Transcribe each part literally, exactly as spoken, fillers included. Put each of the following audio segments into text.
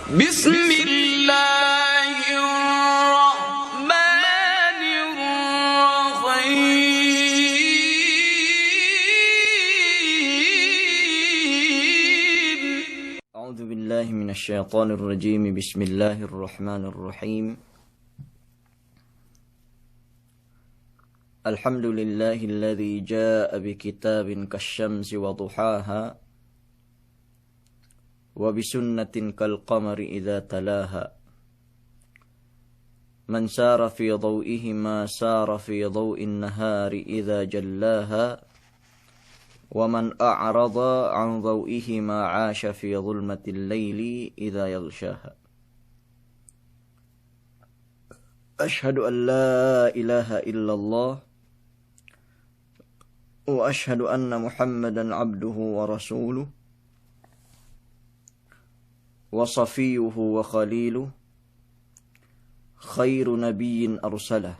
بسم الله الرحمن الرحيم. أعوذ بالله من الشيطان الرجيم. بسم الله الرحمن الرحيم. الحمد لله الذي جاء بكتاب كالشمس وضحاها، وبسنة كالقمر إذا تلاها. من سار في ضوئهما سار في ضوء النهار إذا جلاها، ومن أعرض عن ضوئهما عاش في ظلمة الليل إذا يغشاها. أشهد أن لا إله إلا الله، وأشهد أن محمدا عبده ورسوله، وصفيه وخليله، خير نبي أرسله،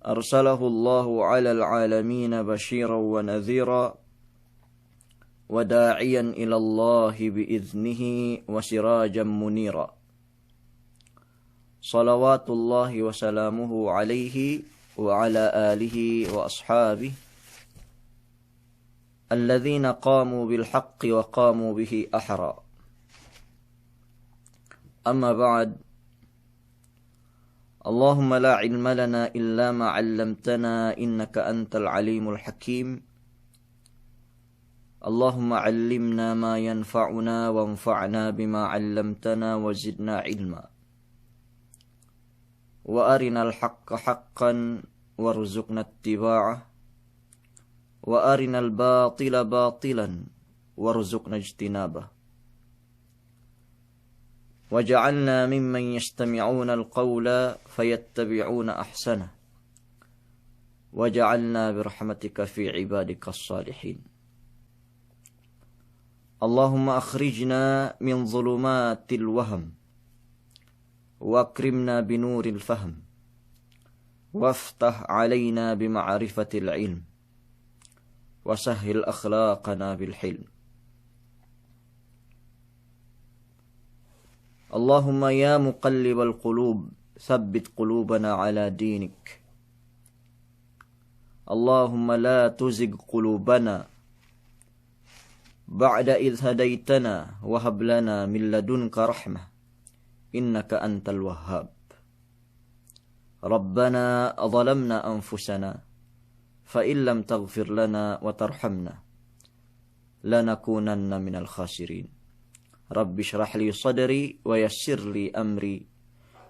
أرسله الله على العالمين بشيرا ونذيرا، وداعيا إلى الله بإذنه وسراجا منيرا. صلوات الله وسلامه عليه وعلى آله وأصحابه الذين قاموا بالحق وقاموا به أحرى. أما بعد، اللهم لا علم لنا إلا ما علمتنا إنك أنت العليم الحكيم. اللهم علمنا ما ينفعنا وانفعنا بما علمتنا وزدنا علما. وأرنا الحق حقا وارزقنا اتباعه، وأرنا الباطل باطلا وارزقنا اجتنابه. واجعلنا ممن يستمعون القول فيتبعون أحسنه. واجعلنا برحمتك في عبادك الصالحين. اللهم أخرجنا من ظلمات الوهم، وأكرمنا بنور الفهم، وافتح علينا بمعرفة العلم، وسهل أخلاقنا بالحلم. اللهم يا مقلب القلوب، ثبت قلوبنا على دينك. اللهم لا تزغ قلوبنا بعد إذ هديتنا، وهب لنا من لدنك رحمة، إنك أنت الوهاب. ربنا ظلمنا أنفسنا، فإن لم تغفر لنا وترحمنا، لنكونن من الخاسرين. رب اشرح لي صدري ويسر لي أمري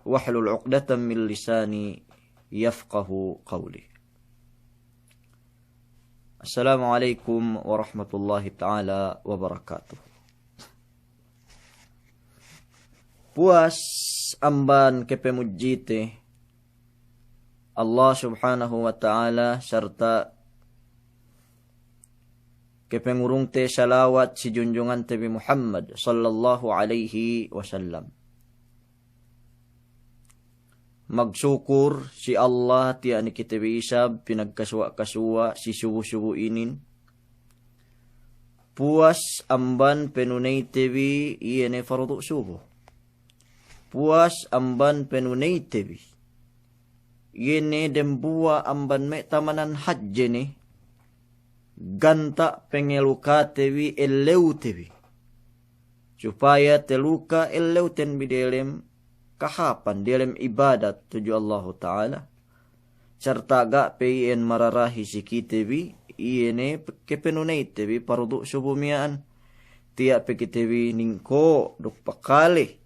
واحلل عقدة من لساني يفقه قولي. Assalamu alaikum warahmatullahi ta'ala wabarakatuh. Puwas amban kepemudjite Allah Subhanahu wa Ta'ala sarta' kepengurungte salawat si junjungante bi Muhammad sallallahu alaihi wasallam. Magsukur si Allah tiya' ne kite bi isab pinagkasuwa'-kasuwa' si subu-subu inin. Puwas amban penuneyte bi iye ne fardu' subu. Puwas amban penuneyte bi iye ne dembuwa' amban me' tamanan hadje ne ganta' pengelukate bi, ellewte bi, supaya teluka ellewten bi delem kahāpan, delem ibadat tudju Allahu Ta'ala. Sarta' ga' pe iyan mararahi si kite bi, iye ne kepenuneyte bi pardu' subu miya'an. Tiya' pe kite bi ningko' duk pakale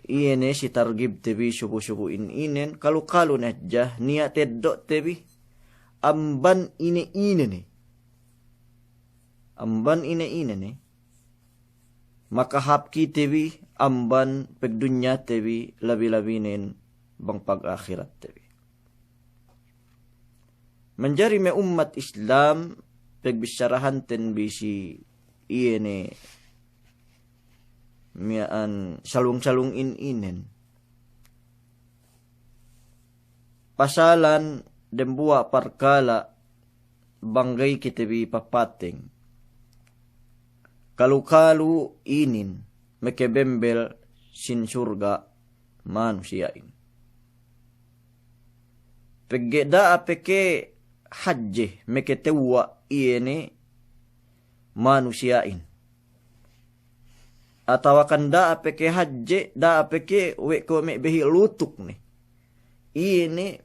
iye ne si targibte bi subu-subu in inen, kalu-kalu ne hadja niya' teddo'te bi amban ine-ine ne. Amban ine-ine ne makahāp kite bi amban pagdunyate bi, labi-labinen bang pagahiratte bi. Manjari me' ummat Islam, pagbissarahanten bi si iye ne miya'an salung-salung in inen. Pasalan dembuwa' parkala' bang ga'i kite bi papateng. kalu-kalu inin mekebembel sin surga' manusiya'in. Pegge' da'a pe ke hadje meketewwa' iye ne manusiya'in. Atawakan da'a pe ke hadje, da'a pe ke we' ko' me' behi' lutuk ne. Iye ne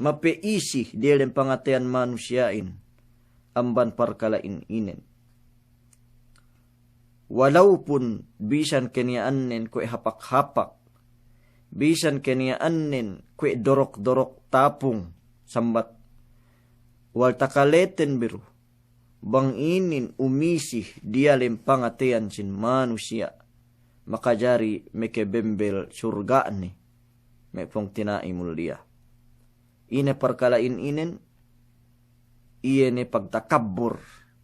mape'isi diyalem pangateyan manusiya'in amban parkala'in inen. Walaupun bisan keniya'annen kuwe' hapak-hapak, bisan keniya'annen kuwe' dorok-dorok tapung, sambat wal takaleten bi du, bang inin umisi diyalem pangateyan sin manusiya', makajari mekebembel surga'ne, me' pungtina'i mulliya. Ine parkala'in inen, iye ne pagtakabbur,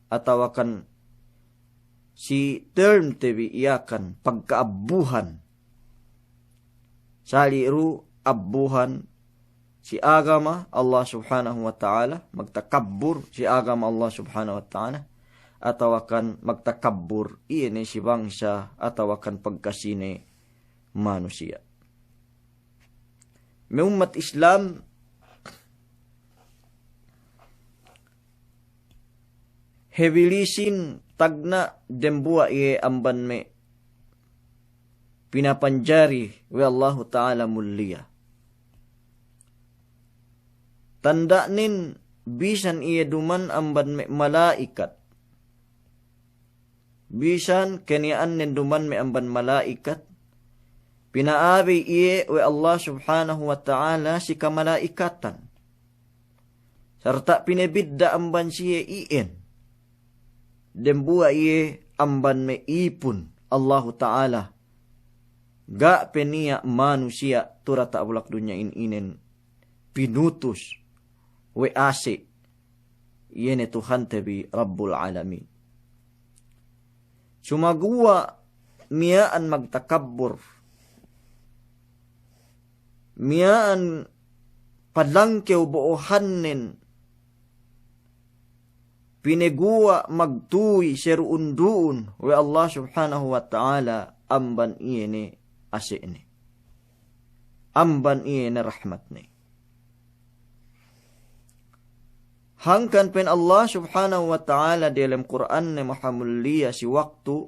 atawakan si term te bi Yakan pagka'abbuhan. Sali' du abbuhan si agama Allah Subhanahu wa Ta'ala, magtakabbur si agama Allah Subhanahu wa Ta'ala, atawakan magtakabbur iye ne si bangsa atawakan pagkasine manusiya'. Me' ummat Islam, hebilisin tagna' dembuwa' iye amban me' pinapanjari we' Allahu Ta'ala mulliya. Tanda'nen bisan iye duman amban me' mala'ikat. Bisan keniya'annen duman me' amban mala'ikat, pina'abey iye we' Allah Subhanahu wa Ta'ala si kamala'ikatan. Sarta' pinebidda' amban siye iyan. Dembuwa' iye amban me' ipun Allahu Ta'ala. Ga' pe niya' manusiya' tu diyata' bulak dunya'in inen pinutus we' ase', iye ne Tuhante bi Rabbul Alamin. Sumaguwa' miya'an magtakabbur, miya'an palangkew bo'ohannen, pineguwa' magtuwi seru'un-du'un we' Allah Subhanahu wa Ta'ala amban iye ne ase'ne, amban iye ne rahmatne. Hangkan pa'in Allah Subhanahu wa Ta'ala diyalem Kur'anne mahamulliya si waktu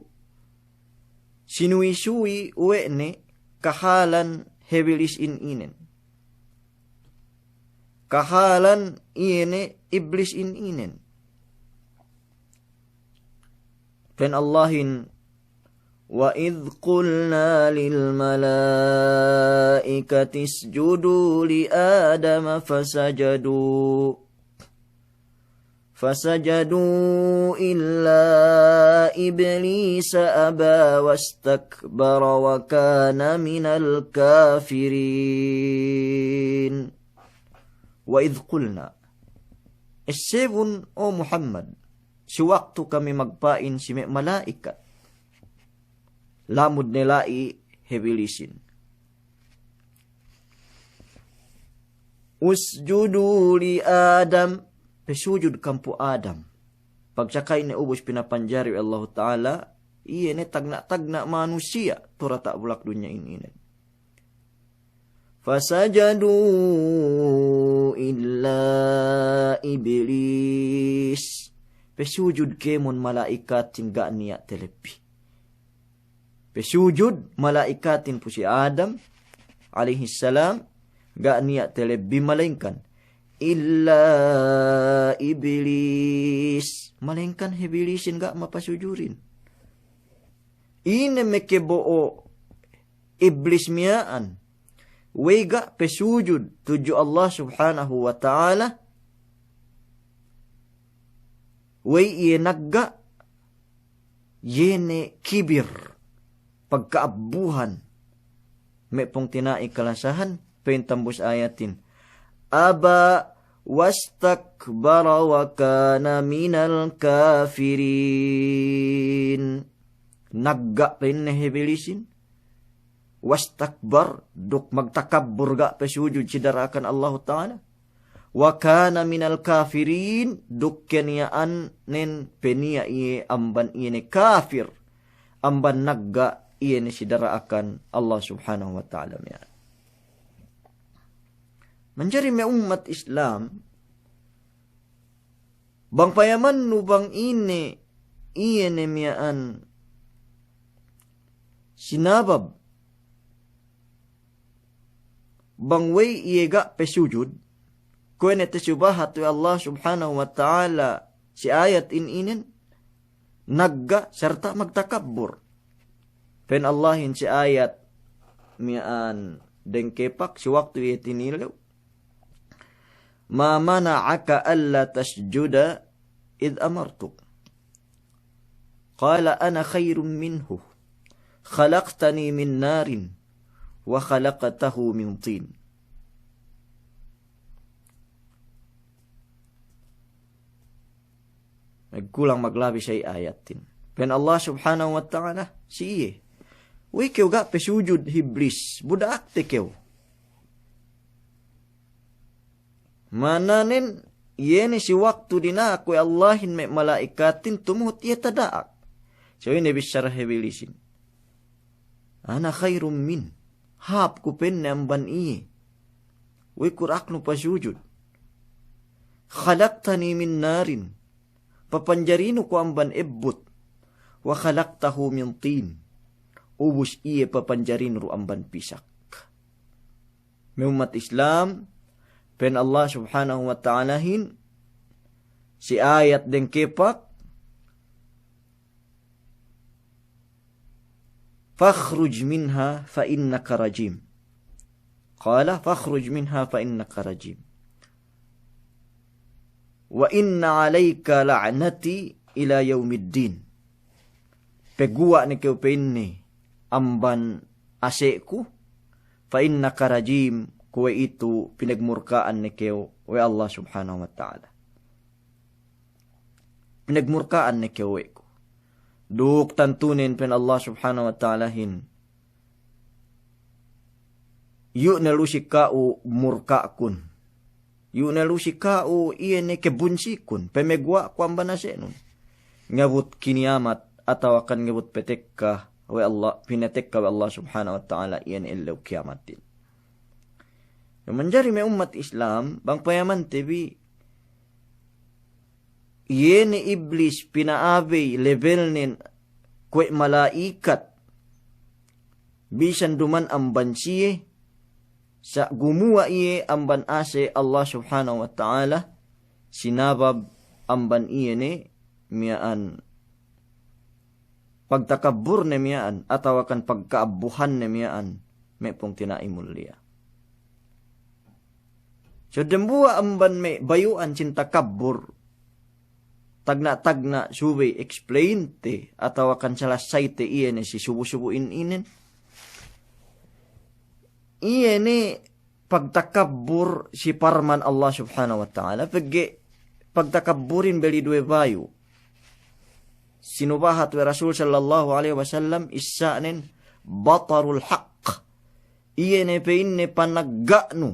sinuwi-suwi we' ne kahalan hebilisin inen. Kahalan iye ne iblisin inen. Pa'in Allahin, "Wa idh qulna lil malaikati isjudu li Adama fasajadu." فسجدوا إلا إبليس أبى واستكبر وكان من الكافرين. وإذ قلنا. Essebun, o Muhammad, si waktu kami magpa'in si me' mala'ikat. Lamud ne la'i hebilisin. Usjudu li Adam, pesujud kam pu Adam. Pagsakay ne ubus pinapanjari we' Allahu Ta'ala, iye ne tagna'-tagna' manusiya' tu diyata' bulak dunya'in inen. Fasajadu illa Iblis. Pesujud kēmon mala'ikatin ga' niya' telebbi. Pesujud mala'ikatin pu si Adam alayhis salam, ga' niya' telebbi malaingkan illa Iblis. Malaingkan hebilisin ga' mapasujudin. Ine mekebo'o Iblis miya'an. We'ey ga' pesujud tudju Allah Subhanahu wa Ta'ala. We'ey iye nagga', iye ne kibir, pagka'abbuhan. Me' pungtina'i kalasahan, pa'in tambus ayatin. Aba wastakbara wa kana minal kafirin. Nagga' pa'inne hebilisin. Wastakbar, duk magtakabbur ga' pesujud si dara'akan Allahu Ta'ala. Wa kana minal kafirin, duk keniya'annen pe niya' iye amban iye ne kafir, amban nagga' iye ne si dara'akan Allah Subhanahu wa Ta'ala miya'an. Manjari me' ummat Islam, bang payamannu bang ine iye ne miya'an sinabab bang we'ey iye ga' pe sujud, kuwe' ne tasubahat we' Allah Subhanahu wa Ta'ala si ayat in inen, nagga' sarta' magtakabbur. Pa'in Allahin si ayat miya'an dengkepak si waktu iye tinilew, "Ma mana'aka alla tasjuda idh amartuk?" Qala ana khayrun minhu, khalaqtani min narin wa khalaqtahu min tin. Magkulang maglabi sa iye ayatin. Pa'in Allah Subhanahu wa Ta'ala si iye, "We'ey kew ga' pe sujud, Iblis, bu da'akte kew." Ma'ananen, iye ne si waktu dina'ak we' Allahin me' mala'ikatin tumuhut iye tada'ak. So ine bissara Iblisin, "Ana khayrun min, hāp ku," pa'inne, "amban iye. We'ey ku da'aknu pasujud. Khalaqtani min narin, papanjarinu ku amban ebbut. Wa khalaqtahu min tin, ubus iye papanjarinu du amban pisak." Me' ummat Islam, pa'in Allah Subhanahu wa Ta'alahin si ayat dengkepak, "Fakhruj minha fa innaka rajim." Qala, "Fakhruj minha fa innaka rajim. Wa inna alayka la'nati ila yawmiddin." Paguwa' ne kew, pa'inne, amban ase'ku, "fa innaka rajim," kuwe'itu pinagmurka'an ne kew we' Allah Subhanahu wa Ta'ala. Pinagmurka'an ne kew we' ku. Duk tantunen, pa'in Allah Subhanahu wa Ta'alahin, "Iyu' ne lu si ka'u murka'kun. Iyu' ne lu si ka'u iye ne kebunsikun, pameguwa'ku amban ase'nun." Ngabut kiniyamat atawakan ngabut patekka we' Allah, pinatekka we' Allah Subhanahu wa Ta'ala iye ne ellew kiyamatin. Manjari me' ummat Islam, bang payamante bi, iye ne Iblis pina'abey lebelnen kuwe' mala'ikat, bisan duma'in amban siye, sa' gumuwa' iye amban ase' Allah Subhanahu wa Ta'ala, sinabab amban iye ne miya'an pagtakabburne miya'an, atawakan pagka'abbuhanne miya'an, me' pungtina'i mulliya. So dembuwa' amban me' bayu'an sin takabbur, tagna'-tagna' subey explainte atawakan salasayte iye ne si subu-subu in inen. Iye ne pagtakabbur si parman Allah Subhanahu wa Ta'ala, pegge' pagtakabburin beli duwe bayu'. Sinubahat we' Rasul sallallahu alaihi wasallam, issa'nen batarul haqq. Iye ne pa'inne panagga'nu,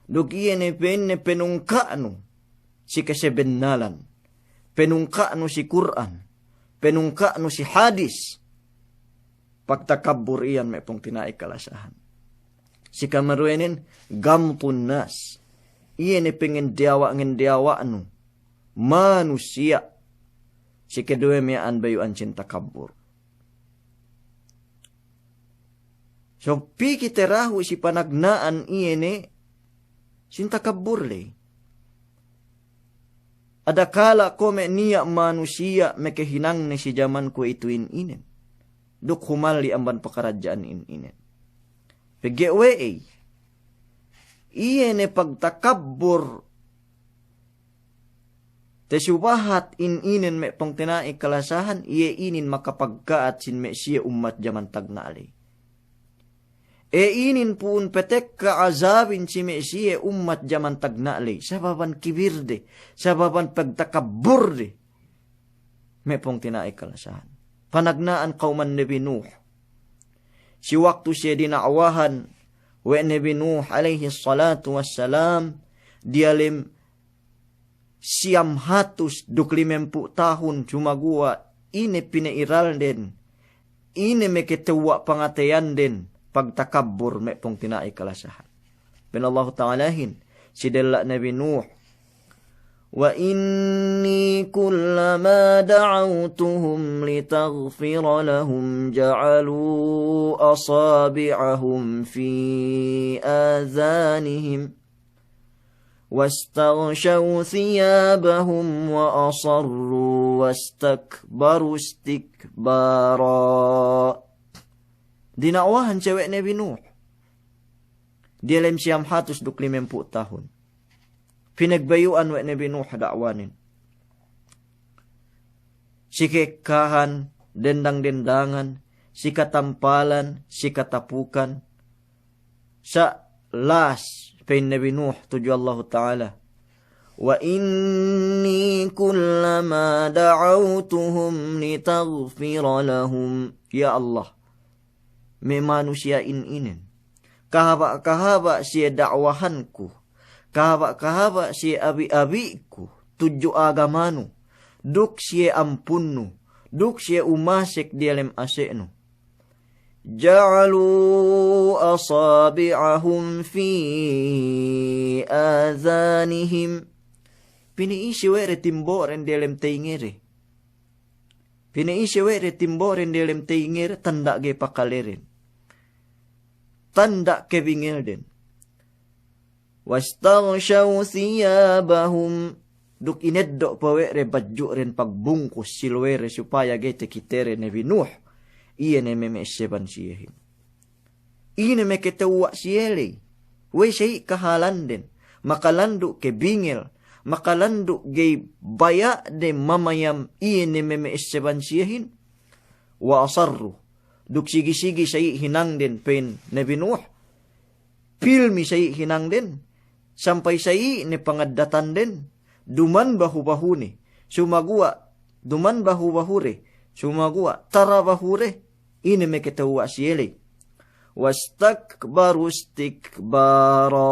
duk iye ne pa'inne penungka'nu si kasabennalan, penungka'nu si Kur'an, penungka'nu si hadis. Pagtakabbur iyan me' pungtina'i kalasahan. Si kamaduwenen, gamtun nas. Iye ne pangendiyawa'-ngendiyawa'nu manusiya'. Si kaduwe miya'an bayu'an sin takabbur. So, pī kite dahu' si panagna'an iye ne sin takabbur ley. Adakala' ko' me' niya' manusiya' makahinangne si jaman kuwe'itu in inen, duk humalli' amban pakaradja'an in inen. Pegge' we'ey? Iye ne pagtakabbur tasubahat in inen me' pungtina'i kalasahan, iye inin makapagka'at sin me' siye ummat jaman tagna' ley. E inin pu'un patekka azabin si me' siye ummat jaman tagna' ley, sababan kibirde, sababan pagtakabburde. Me' pungtina'i kalasahan, panagna'an kawman Nabi Nuh. Si waktu siye dina'wahan we' Nabi Nuh alayhis salatu wassalam, diyalem siyam hatus duk limempū' tahun, sumaguwa' ine pina'iralden, ine meketewwa' pangateyanden, pagtakabbur me' pungtina'i kalasahan. Pa'in Allahu Ta'alahin si della' Nabi Nuh, وإني كلما دعوتهم لتغفر لهم جعلوا أصابعهم في آذانهم واستغشوا ثيابهم وأصروا واستكبروا استكبارا. Dina'wahan siye we' Nabi Nuh diyalem siyam hatus duk limempū' tahun. Pinagbayu'an we' Nabi Nuh da'wanen. Si ka'ekkahan, dendang-dendangan, si katampalan, si katapukan. Sa' las, pa'in Nabi Nuh tudju Allahu Ta'ala, وإني كلما دعوتهم لتغفر لهم. Ya Allah, me' manusiya'in inin, kahaba'-kahaba' siye da'wahanku, kahaba'-kahaba' siye abi'-abi'ku tudju agamanu, duk siye ampunnu, duk siye umasek diyalem ase'nu. جعلوا أصابعهم في آذانهم. Pina'isi we' de timbo'den diyalem teyingede. Pina'isi we' de timbo'den diyalem teyingede, tanda' ga'i pakaleden. Tanda' kebingelden. واستغشوا ثيابهم. Duk ineddo' pe we' de badju'den pagbungkus si luwede supaya ga'i takitede Nabi Nuh iye ne meme'esseban siyehin. Ine meketewwa' siye ley, we' sa'i' kahalanden, makalandu' kebingel, makalandu' ga'i baya'de mamayam iye ne meme'esseban siyehin. وأصروا. Duk sigi-sigi sa'i' hinangden, pa'in Nabi Nuh. Pilmi sa'i' hinangden, sampay sa'i' ne pangaddatanden, duman bahu-bahune, sumaguwa', duman bahu-bahude, sumaguwa' tara bahude, ine meketewwa' siye ley. واستكبروا استكبارا.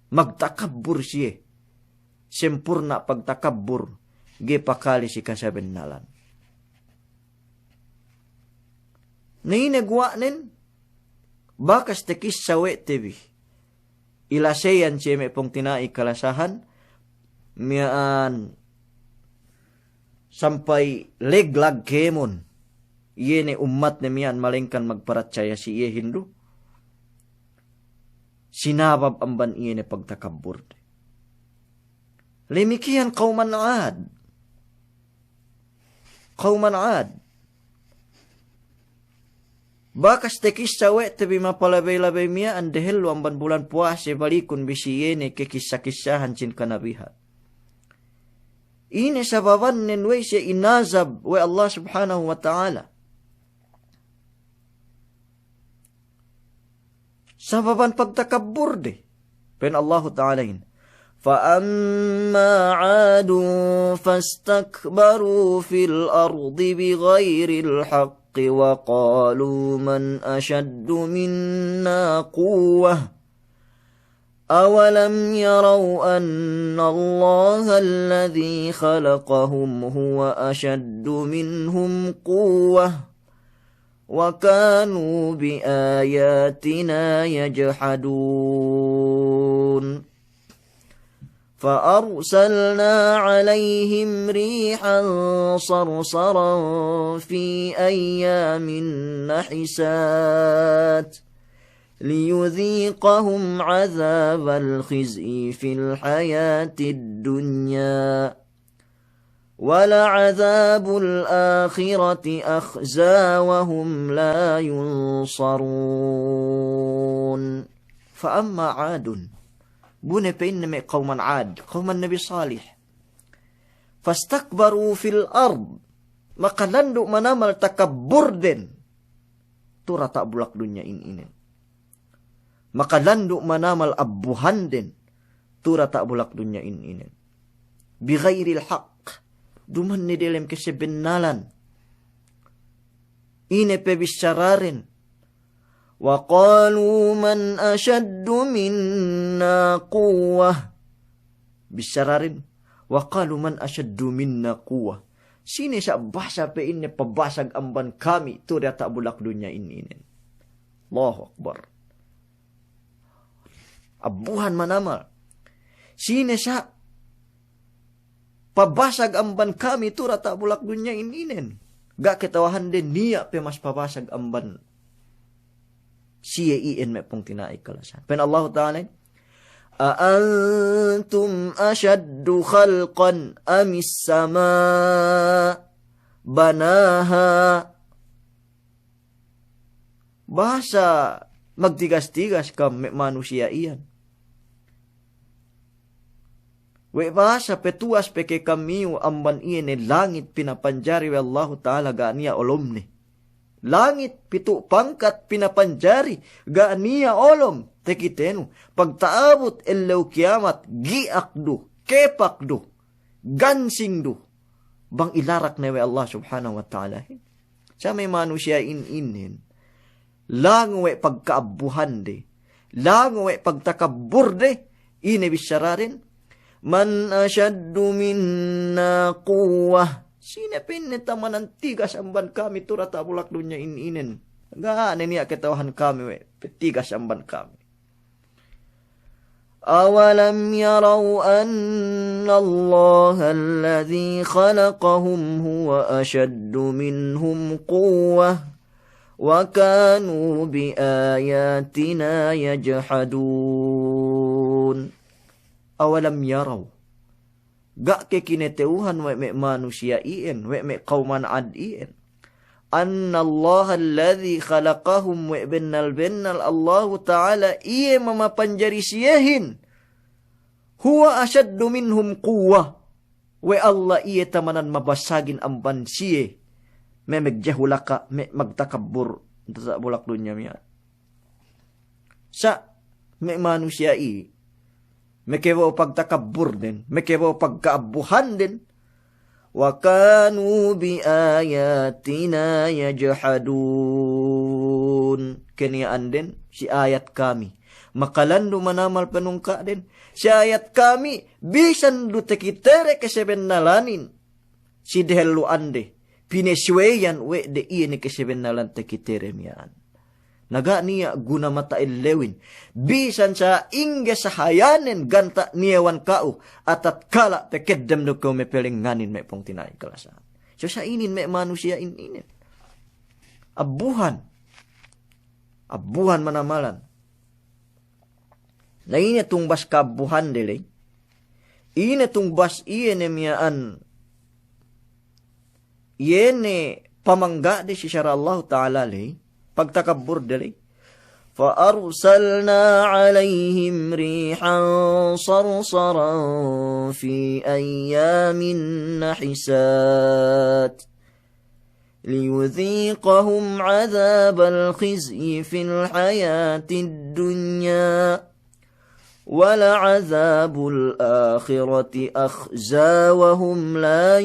Magtakabbur siye. Sempurna' pagtakabbur, ga'i pakale si kasabennalan. Na ine guwa'nen, bakas takissa we' te bi. Ilaseyan siye me' pungtina'i kalasahan, miya'an sampay leglag kēmon iye ne ummatne miya'an malengkan magparatsaya si iyehin du. Sinabab amban iye ne pagtakabburde. Damikkiyan kawman Ad. Kawman Ad. Bakas takissa we' te bi mapalabey-labey miya'an dehellu amban bulan puwase balikun bi si iye ne kekissa-kissahan sin kanabihan. Ine sababannen we' siye inazab we' Allah Subhanahu wa Ta'ala? Sababan pagtakabburde. Pa'in Allahu Ta'alahin, فأما عاد فاستكبروا في الأرض بغير الحق وقالوا من أشد منا قوة أولم يروا أن الله الذي خلقهم هو أشد منهم قوة وكانوا بآياتنا يجحدون. فأرسلنا عليهم ريحا صرصرا في أيام نحسات ليذيقهم عذاب الخزي في الحياة الدنيا ولعذاب الآخرة أخزى وهم لا ينصرون. فأما عاد. Bu ne pa'inne me' kawman Ad, kawman Nabi Salih. فاستكبروا في الأرض. Makalandu' manamal takabburden tu' diyata' bulak dunya in inen. Makalandu' manamal abbuhanden tu' diyata' bulak dunya in inen. بغير الحق. Duma'in ne diyalem kasabennalan. Ine pe bissaraden. وقالوا من أشد منا قوة. Bissarahin, وقالوا من أشد منا قوة. Sine sa' basa pe inin pabasag amban kami tu diyata' bulak dunya inin. Allahu Akbar. Abbuhan manamal. Sine sa' pabasag amban kami tu diyata' bulak dunya inin. Ga' kata'uhande niya' pe mas pabasag amban siye iyan me' pungtina'i kalasahan. Pa'in Allahu Ta'ala, أأنتم أشد خلقا أم السماء بناها. Basa magtigas-tigas kam me' manusiya' iyan. We' basa petuwas pe ke kamiyu amban iye ne langit pinapanjari we' Allahu Ta'ala ga' niya' olomne. Langit pitu' pangkat pinapanjari ga' niya' olom tekitenu. Pagta'abut ellew kiyamat, gi'ak du, kepak du, gansing du. Bang ilarak ne we' Allah Subhanahu wa Ta'ala. Sa' me' manusiya' in inin, langu we' pagka'abbuhande, langu we' pagtakabburde, ine bissarahin, من أشد منا قوة. Sine pe inin tamanan tigas amban kami tu diyata' bulak dunya in inin. Ga' ne niya' kata'uhan kami we' pe tigas amban kami. أولم يروا أن الله الذي خلقهم هو أشد منهم قوة وكانوا بآياتنا يجحدون. أولم يروا. Ga' ke kineta'uhan we' me' manusiya' iyan, we' me' kawman Ad iyan. أن الله الذي خلقهم, we' bennal-bennal Allahu Ta'ala iye mamapanjari siyehin. هو أشد منهم قوة. We' Allah iye tamanan mabasagin amban siye. Me' megjehulaka, me' magtakabbur, diyata' bulak dunya miya'an. Sa' me' manusiya' i, mekebo pagtakabburden, mekebo pagka'abbuhanden. وكانوا بآياتنا يجحدون. Keniya'anden si ayat kami, makalandu' manamal panungka'den, si ayat kami bisan du tekitere kesebennalanin si dehellu'ande, pinesuweyan we' de iye ne kesebennalan tekitere miya'an. Na ga' niya' guna mata'ellewin. Bisan sa'ingge sahayanen ganta' niyewan ka'u, atatkala' pekeddem du kew mepelengnganin me' pungtina'i kalasahan. So sa' inin me' manusiya' in inin. Abbuhan. Abbuhan manamalan. Na ine tungbas ka'abbuhande ley? Ine tungbas iye ne miya'an, iye ne pamangga'de si sara' Allahu Ta'ala ley, pagtakabburde ley? فأرسلنا عليهم ريحا صرصرا في أيام نحسات ليذيقهم عذاب الخزي في الحياة الدنيا ولعذاب الآخرة أخزى وهم لا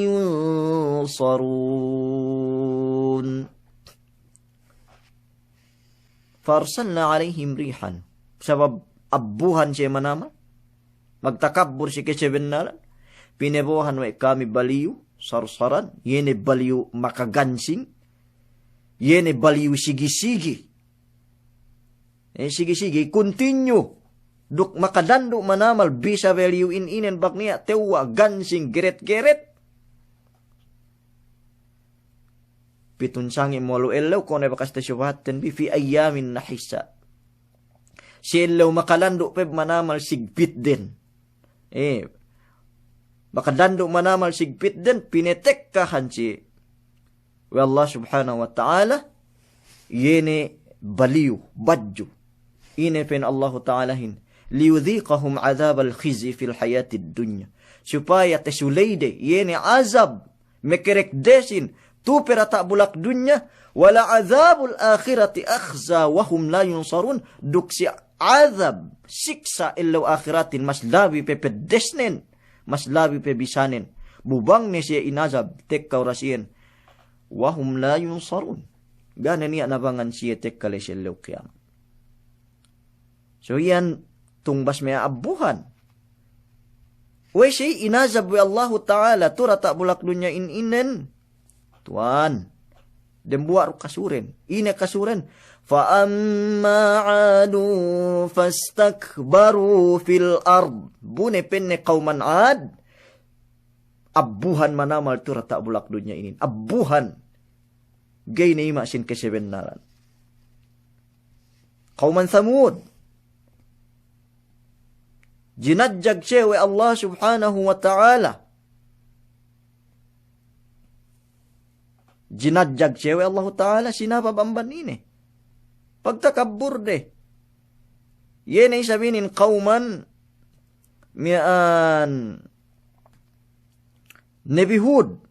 ينصرون. فأرسلنا عليهم ريحا. Sabab abbuhan siye manamal, magtakabbur si kesebennalan, pinebo'ohan we' kami baliyu, sarsaran, iye ne baliyu makagansing, iye ne baliyu sigi-sigi. Eh, sigi-sigi, continue. Duk makadandu' manamal bisa baliyu in inen bang niya' tewwa' gansing geret-geret. Pitun sangi' molu ellew, kone bakas te subahatten bi, fi ayyamin nahisa. Si ellew makalandu' pe manamal sigpitden. Eh, makalandu' manamal sigpitden, pinetekkahan si we' Allah Subhanahu wa Ta'ala, iye ne baliyu, badju. Ine pa'in Allahu Ta'alahin, liyudhiqahum adhabal khizyi fil hayatid dunya. Supaya tesuleyde, iye ne azab mekerekdesin, tu pe diyata' bulak dunya, wala adhabul akhirati akhza wa hum la yunsarun, duk si azab, siksa' ellew ahiratin mas labi pe peddesnen, mas labi pe bisanen, bu bang ne siye inazab, tekka oras iyan, wa hum la yunsarun. Ga' ne niya' nabangan siye tekka la'i si ellew kiyamat. So iyan tungbas me' a'a abbuhan. We' si inazab we' Allahu Ta'ala tu'u diyata' bulak dunya in inen. Tuwan. Dembuwa' du kasuren. Ine kasuren? فأما عاد فاستكبروا في الأرض. Bu ne pa'inne kawman Ad, abbuhan manamal tu'u diyata' bulak dunya inin. Abbuhan. Ga'i ne ima' sin kasabennalan. Kawman Samud. Jinadjag siye we' Allah Subhanahu wa Ta'ala. Jinadjag siye we' Allahu Ta'ala, sinabab amban ine? Pagtakabbur de. Iye ne isab inin kawman miya'an Nabi Hud.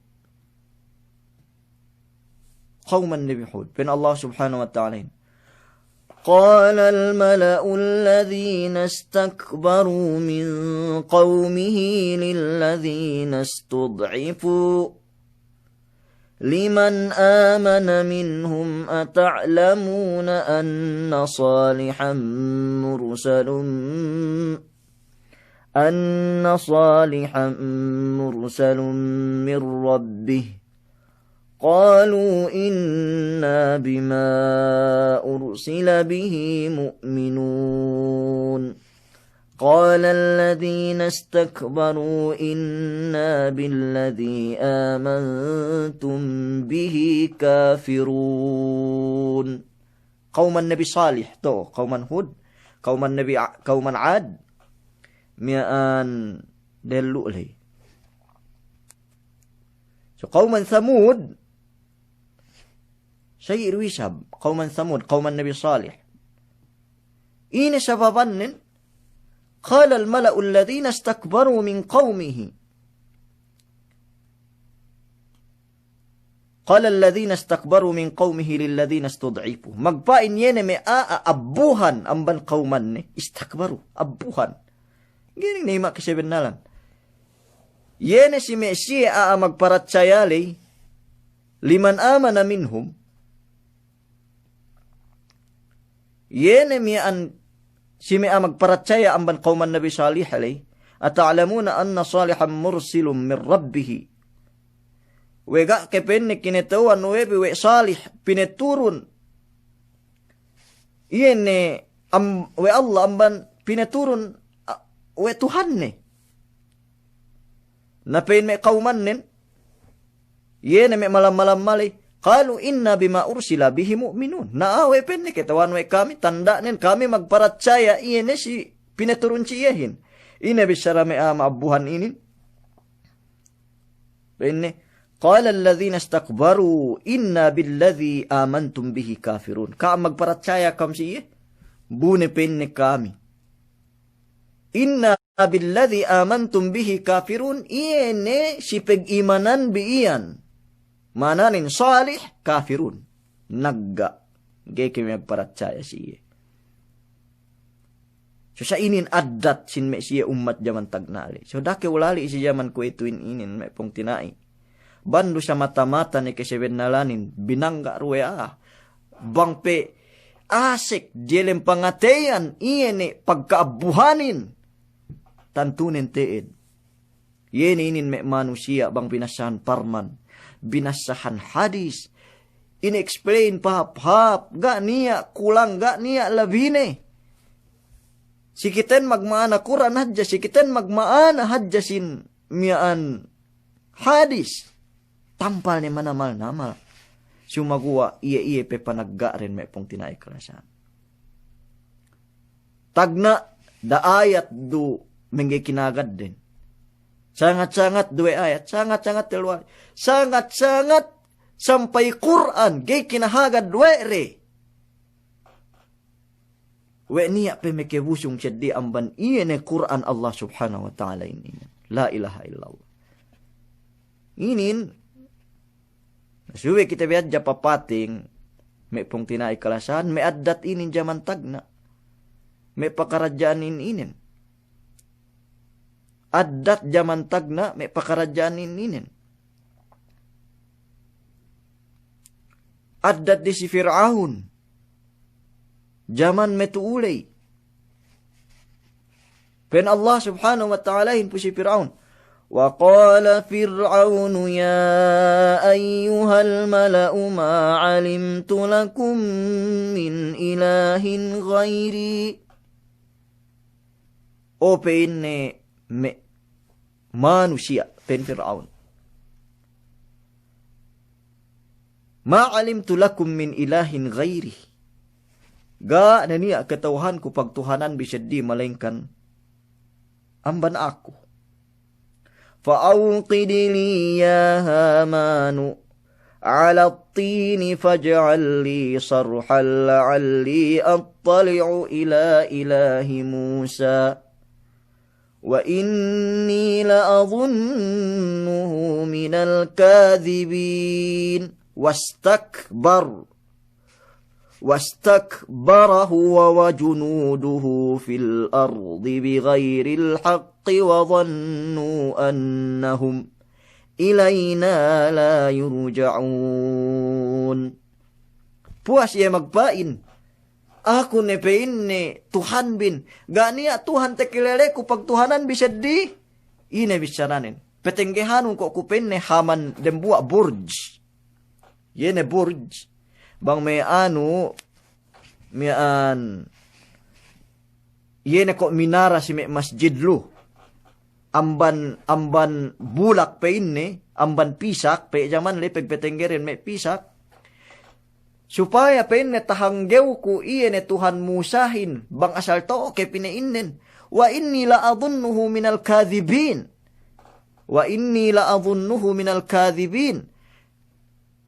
Kawman Nabi Hud. Pa'in Allah Subhanahu wa Ta'ala inin, قال الملأ الذين استكبروا من قومه للذين استضعفوا لمن آمن منهم أتعلمون أن صالحا مرسل أن صالحا مرسل من ربه قالوا إنا بما أرسل به مؤمنون قال الذين استكبروا إنا بالذي آمنتم به كافرون. Kawman Nabi Salih, tu'u, kawman Hud, kawman Nabi A-, kawman Ad, miya'an dehellu' ley. So, kawman Samud, sa'i du isab, kawman Samud, kawman Nabi Salih. Ine sababannen? قال الملأ الذين استكبروا من قومه قال الذين استكبروا من قومه للذين استضعفوا. Magpa'in iye ne me' a'a abbuhan amban kawmanne, istakbaru, abbuhan. Ga'i ne ima' kasabennalan. Iye ne si me' siye a'a magparatsaya ley, liman amana minhum. Iye ne miya'an si me' a'a magparatsaya amban kawman Nabi Salih ley, أتعلمون أن صالحا مرسل من ربه. We' ga' ke pa'inne kinata'uhan we' bi we' Salih pinaturun iye ne am-, we' Allah amban pinaturun, a, we' Tuhanne. Na pa'in me' kawmannen, iye ne me' malam-malam maley, قالوا إنا بما أرسل به مؤمنون. Na a'a we' pa'inne kata'uhan we' kami, tanda'nen kami magparatsaya iye ne si pinaturun si iyehin. Ine bissara me' a'a ma'abbuhan inin? Pa'inne, قال الذين استكبروا إنا بالذي آمنتم به كافرون. Ka'am magparatsaya ka'am si iye? Bu ne pa'inne kami. إنا بالذي آمنتم به كافرون, iye ne si pag'imanan bi iyan. Ma'ananen Salih, kafirun. Nagga'. Ga'i kami magparatsaya si iye. So sa' inin addat sin me' siye ummat jaman tagna' ley. So da'a ke ulali' si jaman kuwe'ituhin inin me' pungtina'i. Bang du sa' mata-mata ne kasabennalanin, binangga' du we' a'a. Bang pe asek diyalem pangateyan iye ne pagka'abbuhanin. Tantunen te'ed. Iye ne inin me' manusiya' bang binassahan parman, binassahan hadis, in-explain pahāp-hāp, ga' niya' kulang, ga' niya' labine. Si kiten magma'ana Kur'an hadja, si kiten magma'ana hadja sin miya'an hadis. Tampal ne manamal-namal. Sumaguwa' iye-iye pe panagga'den me' pungtina'i kalasahan. Tagna' da'a ayat du mengge kinagadden. Sangat-sangat du we' ayat, sangat-sangat telluwali. Sangat-sangat sampay Kur'an ga'i kinahagad we' de. We' niya' pe mekebusung seddi amban iye ne Kur'an Allah Subhanahu wa Ta'ala inin. La ilaha illallah. Inin, subey kite bi hadja papating, me' pungtina'i kalasahan, me' addat inin jaman tagna'. Me' pakaradja'an in inin. Addat jaman tagna', me' pakaradja'an in inin. Addat di si Fir'aun. Jaman matu'u ley. Pa'in Allah Subhanahu wa Ta'alahin pu si Pir'aun. وقال فرعون يا أيها الملأ ما علمت لكم من إله غيري. O pa'inne me' manusiya', pa'in Pir'aun. ما علمت لكم من إله غيري. Ga' ne niya' kata'uhanku pagtuhanan bi seddili malaingkan amban aku. فأوقد لي يا هامان على الطين فاجعل لي صرحا لعلي أطلع إلى إله موسى وإني لأظنه من الكاذبين. واستكبر واستكبر هو وجنوده في الأرض بغير الحق وظنوا أنهم إلينا لا يرجعون. Puwas iye magpa'in, aku ne pa'inne Tuhanbin, ga' niya' Tuhan takileleku pagtuhananbi seddili. Ine bissaranen? Patenggehanun ko' ku pa'inne Haman dembuwa' burj. Iye ne burj, bang me' anu, miya'an, iye ne ko' minara si me' masjid lu. Amban, amban bulak pa'inne, amban pisak, pe' jaman le pegpetenggeren me' pisak. Supaya pa'inne tahanggewku iye ne Tuhan Musahin, bang asal to'o ke pina'innen. وإني لأظنه من الكاذبين. وإني لأظنه من الكاذبين.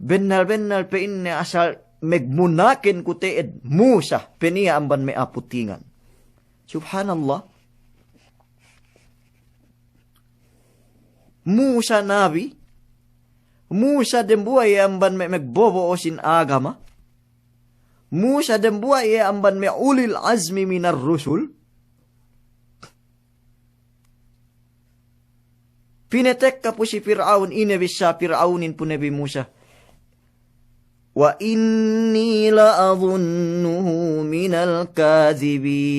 Bennal-bennal pa'inne asal megmunaken ku te'ed Musa, pe niya' amban me' a'a putingan. Subhanallah. Musa nabi, Musa dembuwa' iye amban me' megbobo'o sin agama, Musa dembuwa' iye amban me' ulil azmi minar rusul. Pinatekka pu si Pir'aun, ine bissā Pir'aunin pu Nabi Musa. وإني لأظنه من الكاذبين.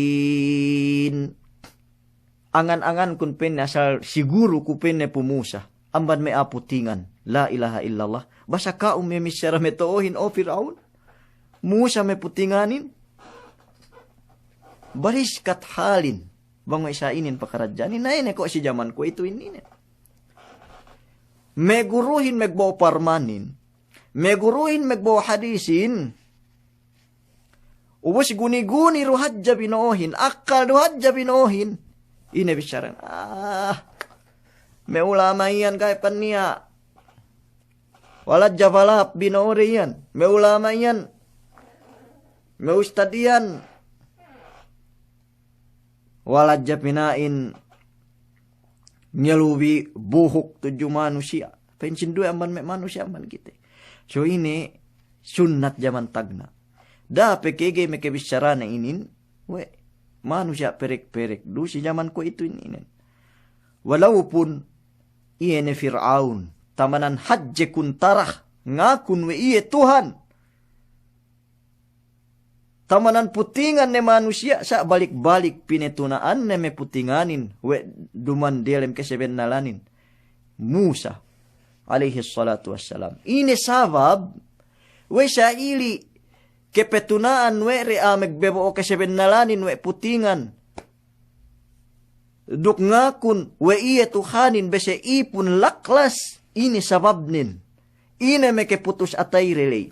Angan-angankun pa'inne asal siguru ku pa'inne pu Musa amban me' a'a putingan. La ilaha illallah. Basa ka'u me' missara me' to'ohin, o Pir'aun. Musa me' putinganin. Baliskat halin. Bang we' sa inin pakaradja'anin, na ine ko' si jaman kuwe'itu inin ine. Me' guruhin megbo'o parmanin, me' guruhin megbo'o hadisin. Ubus guni-guni du hadja bino'ohin, akkal du hadja bino'ohin. Ine bissaranen? Ah, me' ulama' iyan ga'i paniya'. Waladja balap bino'o de iyan. Me' ulama' iyan. Me' ustad iyan. Waladja pina'in ngelubi buhuk tudju manusiya'. Pa'in sinduwe amban me' manusiya' amban kite. So ine sunnat jaman tagna'. Da'a pe kege me' kebissarane inin, we' manusiya' perek-perek du si jaman kuwe'itu inin. Walaupun iye ne Pir'aun, tamanan hadje kuntara, ngakun we' iye Tuhan. Tamanan putingan ne manusiya', sa' balik-balik pinatuna'an ne me' putinganin we' duma'in diyalem kasabennalanin Musa alayhis salatu wassalam. Ine sabab? We' sa ili' kapatuna'an we' de a'a magbobo'o kasabennalanin we' putingan duk ngakun we' iye Tuhanin bese ipun laklas. Ine sababnen? Ine makaputus atey de ley?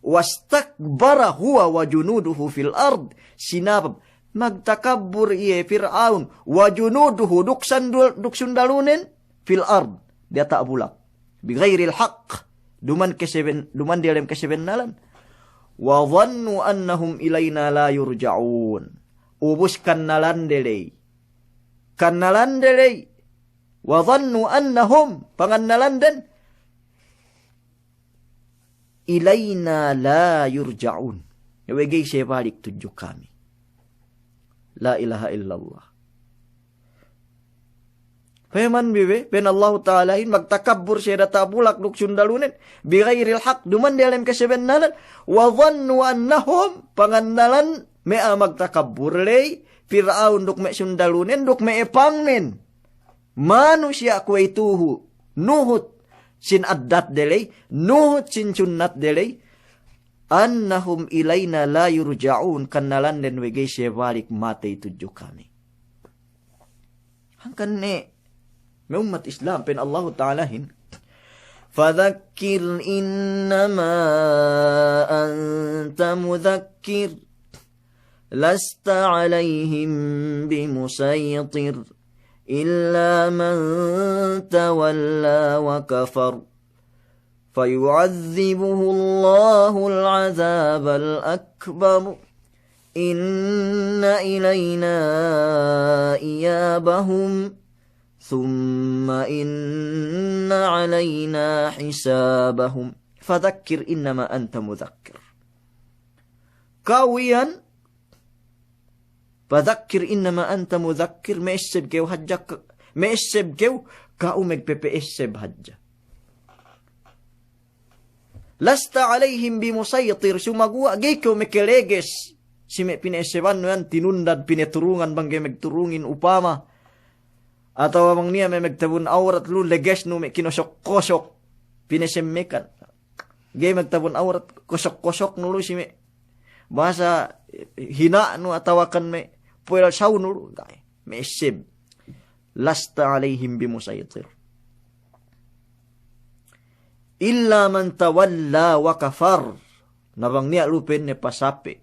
واستكبر هو وجنوده في الأرض. Sinabab magtakabbur iye Pir'aun, وجنوده, duk sandul-, duk sundalunen, في الأرض, diyata' bulak. بغير الحق, duma'in kaseben-, duma'in diyalem kasabennalan. وظنوا أنهم إلينا لا يرجعون. Ubus kannalan de ley. Kannalan de ley. وظنوا أنهم, pangannalanden, إلينا لا يرجعون. We' ga'i siye balik tudju kami. La ilaha illallah. Payamanbi be, pa'in Allahu Ta'alahin, magtakabbur siye diyata' bulak duk sundalunen, بغير الحق, duma'in diyalem kasabennalan, وظنوا أنهم, pangannalan me' a'a magtakabbur ley, Pir'aun duk me' sundalunen duk me' epangnen. Manusiya' kuwe'ituhu, nuhut sin addatde ley, nuhut sin sunnatde ley, "Annahum ilayna la yurja'un," kannalanden we' ga'i siye balik matey tudju kami. Hangkan ne me' ummat Islam pa'in Allahu Ta'alahin, "Fadhakkir innama anta mudhakkir, lasta 'alayhim bimusaytir, illa man tawalla wa kafar." فيعذبه الله العذاب الأكبر إن إلينا إيابهم ثم إن علينا حسابهم فذكر إنما أنت مذكر. Ka'u iyan Fadhakkir innama anta mudhakkir, me'esseb kew hadja k-, me'esseb kew, ka'u megpepe'esseb hadja. Lasta 'alayhim bimusaytir, sumaguwa' ga'i kew mekeleges si me' pine'essebannu iyan, tinundan, pineturungan bang ga'i megturungin upama. Atawa bang niya' me' megtabun awrat lu, legesnu me' kinosok-kosok, pinesemmekan. Ga'i magtabun awrat, kosok-kosoknu lu si me' bahasa hina'nu atawakan me' puwelsawnu lu, ga'i, me'esseb. Lasta 'alayhim bimusaytir. Illa man tawalla wa kafar. Na bang niya' lu pa'inne pasape',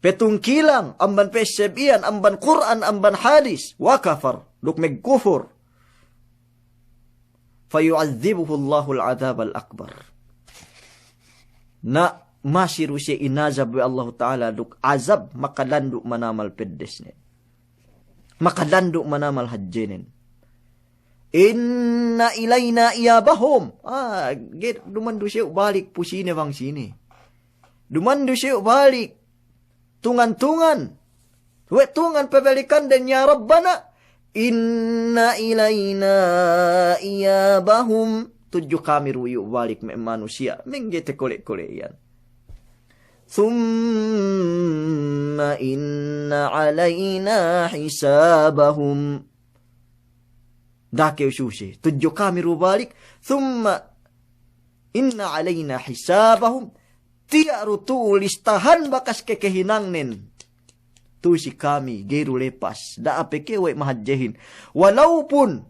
petungkilang amban pe'esseb iyan, amban Kur'an, amban hadis, wa kafar, duk megkufur. Fayu'adhdhibuhu Allahul 'adhabal akbar. Na masi du siye inazab we' Allahu Ta'ala duk azab makalandu' manamal peddesnen. Makalandu' manamal hadjenen. Inna ilayna iyabahum. Ah, ge-, duman du siye balik pu sine bang sine. Duman du siye balik tungan-tungan. We' tungan pabalikanden, ya Rabbana, inna ilayna iyabahum. Tudju kami du iyu' balik me' manusiya', mengge tekole'-kole' iyan. Thumma inna alayna hisabahum. Da'a kew suse, tudju kami du balik, thumma inna alayna hisabahum. Tiya' du tu'u listahan bakas kekehinangnen. Tu'u si kami, ga'i du lepas. Da'a pe kew we' mahadjehin. Walaupun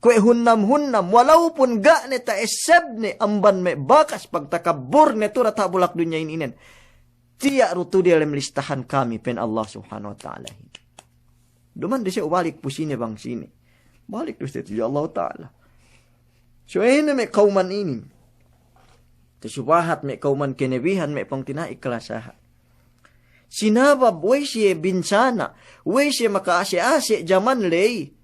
kuwe' hunnam-hunnam, walaupun ga' ne ta'essebne amban me' bakas pagtakabburne tu'u diyata' bulak dunya ininen, tiya' du tu'u diyalem listahan kami, pa'in Allah Subhanahu wa Ta'ala. Duman du siye balik pu sine bang sine. Balik du siye tudju Allahu Ta'ala. So ine me' kawman inin. Tasubahat me' kawman kenebihan me' pungtina'i kalasahan. Sinabab we' siye binsana', we' siye maka'ase'-ase' jaman ley.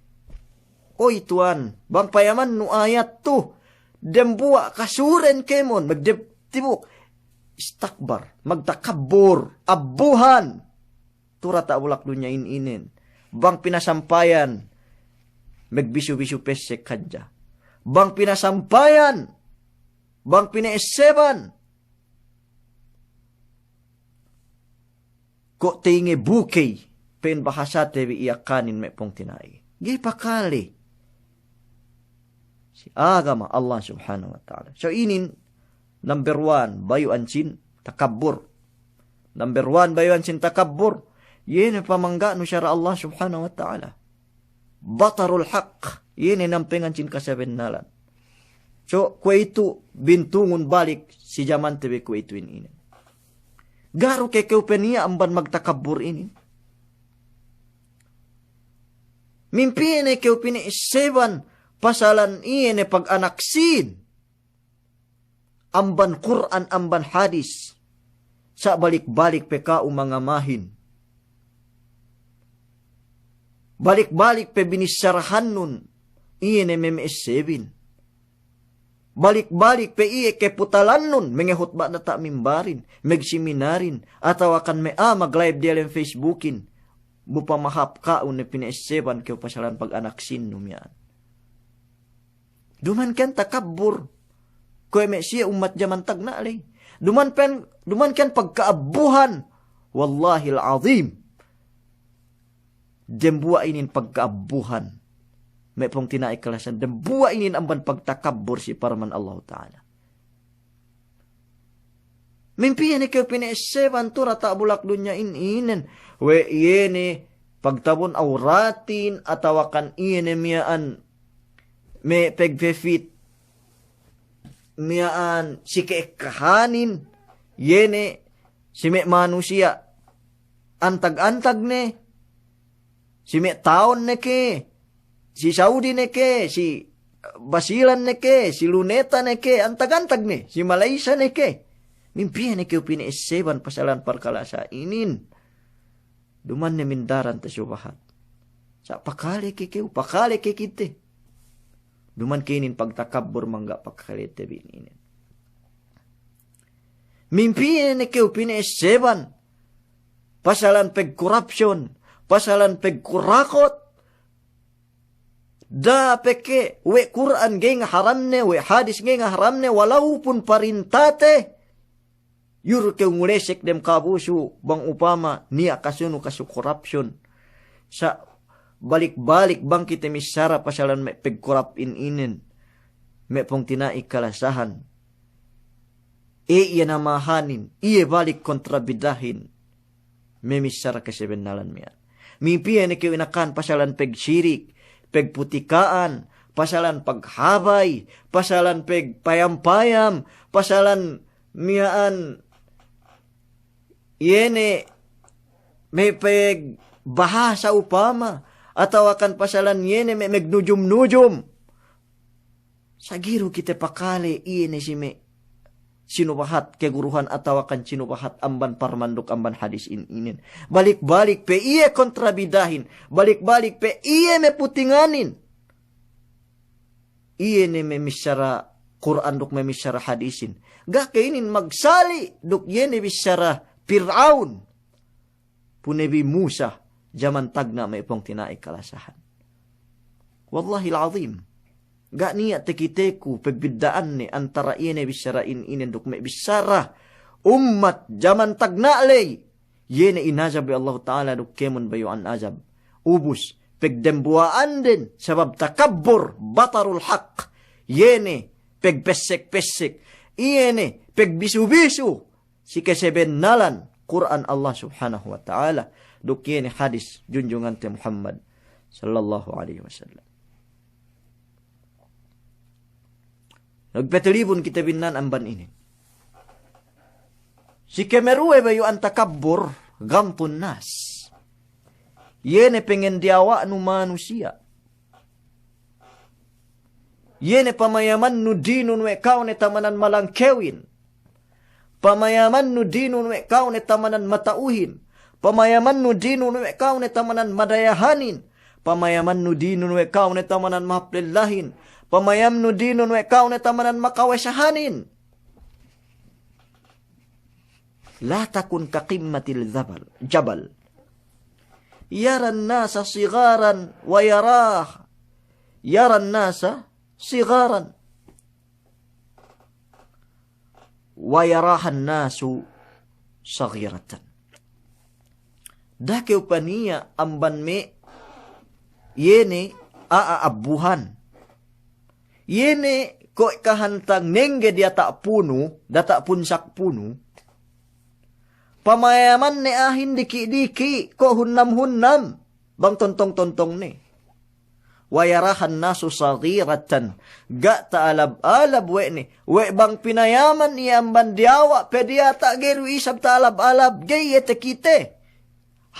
Oy Tuwan, bang payamannu ayat tu, dembuwa' kasuren kēmon, magdeb-, tibuk istakbar, magtakabbur, abbuhan. Tu'u diyata' bulak dunya ininen. Bang pinasampayan, magbisu-bisu pessek hadja. Bang pinasampayan, bang pine'esseban, ko' teyinge bukey, pa'in bahasate bi Iyakanin me' pungtina'i. Ga'i pakale si agama Allah Subhanahu wa Ta'ala. So inin number one, bayu'an sin takabbur. Number one, bayu'an sin takabbur. Iye ne pamangga'nu sara' Allah Subhanahu wa Ta'ala. Batarul haq, iye ne nampengan sin kasabennalan. So, kuwe'itu bintungun balik si jamante bi kuwe'itu inin. Ga' du ke kew pe niya' amban magtakabbur inin. Mimpiye ne kew pine'esseban pasalan iye ne pag'anak sīn amban Kur'an, amban hadis. Sa' balik-balik pe ka'u mangamahin. Balik-balik pe binissarahannun iye ne meme'essebin. Balik-balik pe iye keputalannun, mengehutba' diyata' mimbarin, megseminarin, atawakan me' a'a mag-live diyalem Facebookin. Bu pamahāp ka'u ne pine'esseban kew pasalan pag'anak sīnnu miya'an. Duman ke'an takabbur. Kuwe' me' siye ummat jaman tagna' ley. Duman pen, duman ke'an pagka'abbuhan. Wallahil azim. dembuwa' inin pagka'abbuhan. Me' pungtina'i kalasahan, dembuwa' inin amban pagtakabbur si parman Allahu Ta'ala. Mimpiye ne kew pine'esseban tu' diyata' bulak dunya in inen. We' iye ne pagtabun awratin atawakan iye ne miya'an me' pegpefit miya'an si ke'ekkahanin, iye ne si me' manusiya' antag-antag ne, si me' Taon ne ke, si Saudi ne ke, si Basilan ne ke, si Luneta ne ke, antag-antag ne, si Malaysia ne ke. Mimpiye ne kew pine'esseban pasalan parkala' sa inin. Duma'in ne mindaran te subahat. Sa' pakale ke kew, pakale ke kite. Duma'in ke inin pagtakabbur mangga' pakalete bi inin. Mimpiye ne kew pine'esseban pasalan pegkorapsyon, pasalan pegkorakot. Da'a pe ke we' Kur'an ga'i ngaharamne, we' hadis ga'i ngaharamne, walaupun parintate. Yuru kew ngulesek dem kabusu bang upama niya' kasunu kasu korapsyon. Sa' balik-balik bang kite missara pasalan me' pegkorap in inen. Me' pungtina'i kalasahan. E, iye namahanin, iye balik kontrabidahin. Me' missara kesebennalan miya'an. Mimpiye ne kew inakahan pasalan pegsirik, pegputika'an, pasalan paghabay, pasalan pegpayam-payam, pasalan miya'an iye ne me' pegbahasa upama, atawakan pasalan iye ne me' megnujum-nujum. Sa' ga'i du kite pakale iye ne si me' sinubahat keguruhan atawakan sinubahat amban parman duk amban hadis in inen. Balik-balik pe iye kontrabidahin, balik-balik pe iye me' putinganin. Iye ne me' missara Kur'an duk me' missara hadisin. Ga' ke inin magsali' duk iye ne bissara Pir'aun. Pu Nabi Musa, jaman tagna' me' pungtina'i kalasahan. Wallahil azim. Ga' niya' takiteku pegbidda'anne antara iye ne bissara in inen duk me' bissara ummat jaman tagna' ley. Iye ne inazab we' Allahu Ta'ala duk kēmon bayu'an azab. Ubus, pegdembuwa'anden sabab takabbur, batarul haq. Iye ne pegpessek-pessek. Iye ne pegbisu-bisu si kesebennalan Kur'an Allah Subhanahu wa Ta'ala, duk iye ne hadis junjungante Muhammad sallallahu alaihi wasallam. Nagpetelibun kite binna'an amban inin. Si kemeruwe bayu'an takabbur, ghamtun nas. Iye ne pengendiyawa'nu manusiya'. Iye ne pamayamannu dinun we' ka'u ne tamanan malangkewin. Pamayamannu dinun we' ka'u ne tamanan mata'uhin. Pamayamannu dinun we' ka'u ne tamanan madayahanin. Pamayamannu dinun we' ka'u ne tamanan mahāp lellahin. Pamayamannu dinun we' ka'u ne tamanan makawesahanin. لا تكن كقمة الجبل، جبل، يرى الناس صغارا ويراه، يرى الناس صغارا ويراها الناس صغيرة. Da'a kew paniya' amban me' iye ne a'a abbuhan. Iye ne ko' kahantang nengge diyata' punu, diyata' punsak punu. Pamayamanne a'ahin diki'-diki', ko' hunnam-hunnam, bang tontong-tontongne. ويراها الناس صغيرة. Ga' ta'alab-alab we' ne. We' bang pinayaman iye amban diyawa' pe diyata' ga'i du isab ta'alab-alab, ga'i iye takite.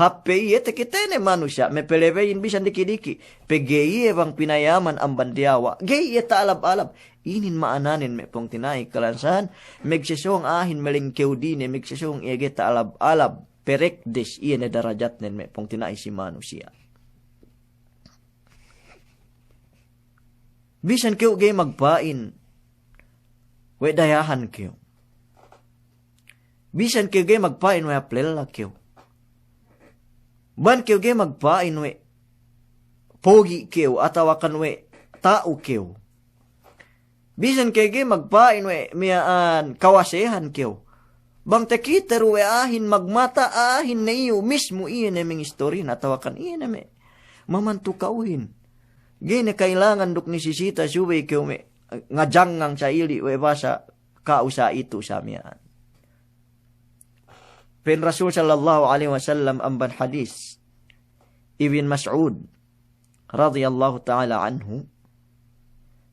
Hāp pe iye takitene manusiya', mapelebeyin bisan diki'-diki'. Pegge' iye bang pinayaman amban diyawa', ga'i iye ta'alab-alab. Inin ma'ananen me' pungtina'i kalasahan, megsesōng a'ahin malengkew dine, megsesōng iye ga'i ta'alab-alab. Perekdes iye ne darajatnen me' pungtina'i si manusiya'. Bisan kew ga'i magpa'in we' dayahan kew. Bisan kew ga'i magpa'in we' hāp lella kew. Bang kew ga'i magpa'in we' pogi' kew atawakan we' ta'u kew. Bisan kew ga'i magpa'in we' miya'an kawasehan kew. Bang takite du we' a'ahin magmata, a'ahin ne iyu' mismu iye ne mengistorin atawakan iye ne me' mamantu ka'uhin. Ga'i ne kailangan duk nisisita subey kew me' ngajangngang sa ili' we' basa ka'u sa itu sa miya'an. Pa'in Rasul sallallahu alaihi wasallam amban hadis Ibn Mas'ud radiyallahu ta'ala anhu,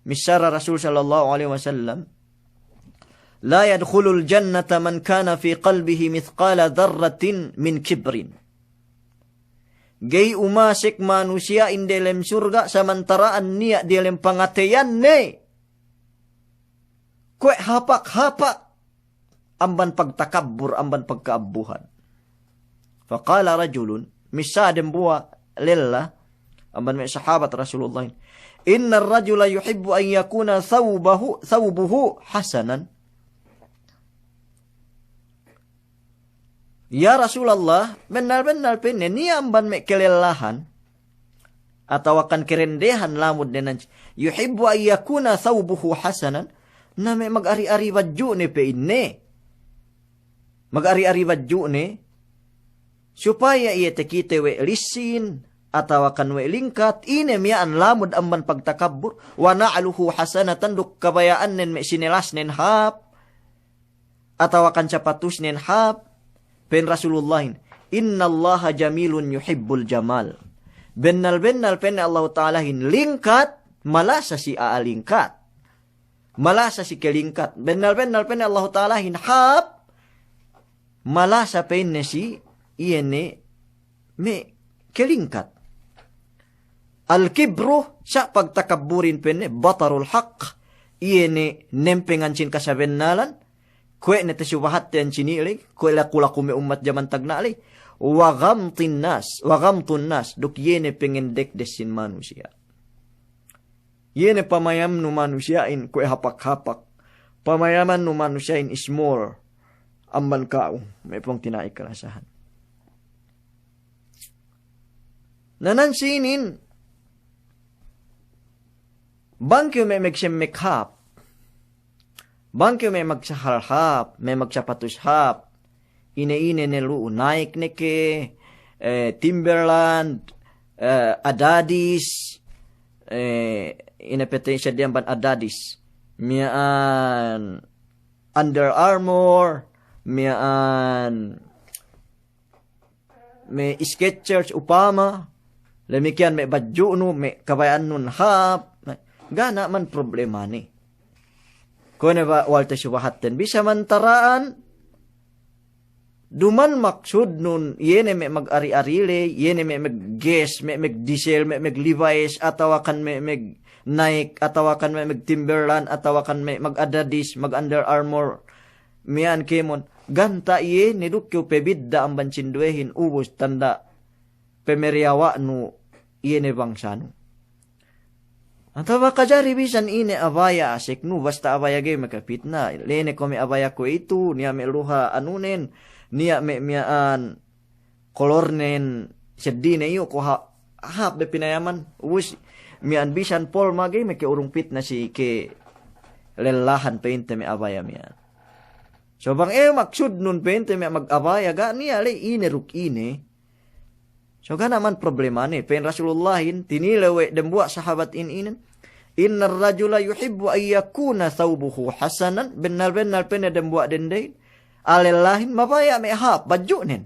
missara Rasul sallallahu alaihi wasallam, "La yadkhulul jannata man kana fi qalbihi mithqala dharratin min kibrin." Ga'i umasek manusiya'in delem surga' samantara'an niya' delem pangateyanne kuwe' hapak-hapak amban pagtakabbur, amban pagka'abbuhan. Faqala rajulun, missā dembuwa' lella amban me' sahabat Rasulullahin, "Innar rajula yuhibbu an yakuna thawbahu, thawbuhu hasanan." Ya Rasulallah, bennal-bennal pa'inne, niya' amban me' kalellahan atawakan karendehan lamud ne nan, yuhibbu an yakuna thawbuhu hasanan, na me' magari-ari badju'ne pa'inne. Magari-ari badju'ne, supaya iye takite we' lissin, atawakan we' lingkat, ine miya'an lamud amban pagtakabbur, wa na'luhu hasanatan, duk kabaya'annen me' sinelasnen hāp, atawakan sapatusnen hāp, pa'in Rasulullahin, "Innallaha jamilun yuhibbul jamal." Bennal-bennal pa'inne Allahu Ta'alahin lingkat, malasa si a'a lingkat. Malasa si kalingkat. Bennal-bennal pa'inne Allahu Ta'alahin hāp, malasa pa'inne si iye ne me' kalingkat. Al-kibru, sa' pagtakabburin pa'inne, batarul haq, iye ne nempengan sin kasabennalan, kuwe' ne tasubahatten sini' ley, kuwe' laku-laku me' ummat jaman tagna' ley, wa ghamtin nas, wa ghamtun nas, duk iye ne pangendekdes sin manusiya'. Iye ne pamayamnu manusiya'in kuwe' hapak-hapak, pamayamannu manusiya'in small amban ka'u, me' pungtina'i kalasahan. Na nan sinin, bang kew me' magsemmek hāp, bang kew me' magsahal hāp, me' magsapatus hāp, ine-ine ne lu'u, Nike ne ke, eh, Timberland, eh, Adidas, eh, ine pe te sadiya amban Adidas, miya'an Under Armour, miya'an me' Skechers upama, damikkiyan me' badju'nu, me' kabaya'annun hāp, ga' ne man problemane. Kuwe' ne ba wal tasubahatten, bisan samantara'an, duma'in maksudnun, iye ne me' magari-ari ley, iye ne me' magges, me' magdiesel, me' maglevi's, atawakan me' magNike, atawakan me' magTimberland, atawakan me' magAdidas, magUnder Armour, miya'an kēmon. Ganta' iye ne duk kew pabidda' amban sinduwehin, ubus tanda' pamariyawa'nu iye ne bangsanu. Atawa kajari bisan ine abaya aseknu, basta abaya ga'i makapitna. Lene ko' me' abaya kuwe'itu, niya' me' luha anunen, niya' me' miya'an kolornen seddine iyu' ko' ha-, hāp be pinayaman. Ubus miya'an bisan polma ga'i maka'urung pitna si kalellahan pa'inte me' abaya miya'an. So bang iye maksudnun pa'inte me' magabaya, ga' niya' ley ine duk ine. So ga' ne man problemane, pa'in Rasulullahin, tinilew we' dembuwa' sahabat in inen, "Innar rajula yuhibbu an yakuna thawbuhu hasanan," bennal-bennal pa'inne dembuwa' dendehin, alellahin mabaya' me' hāp, badju'nen.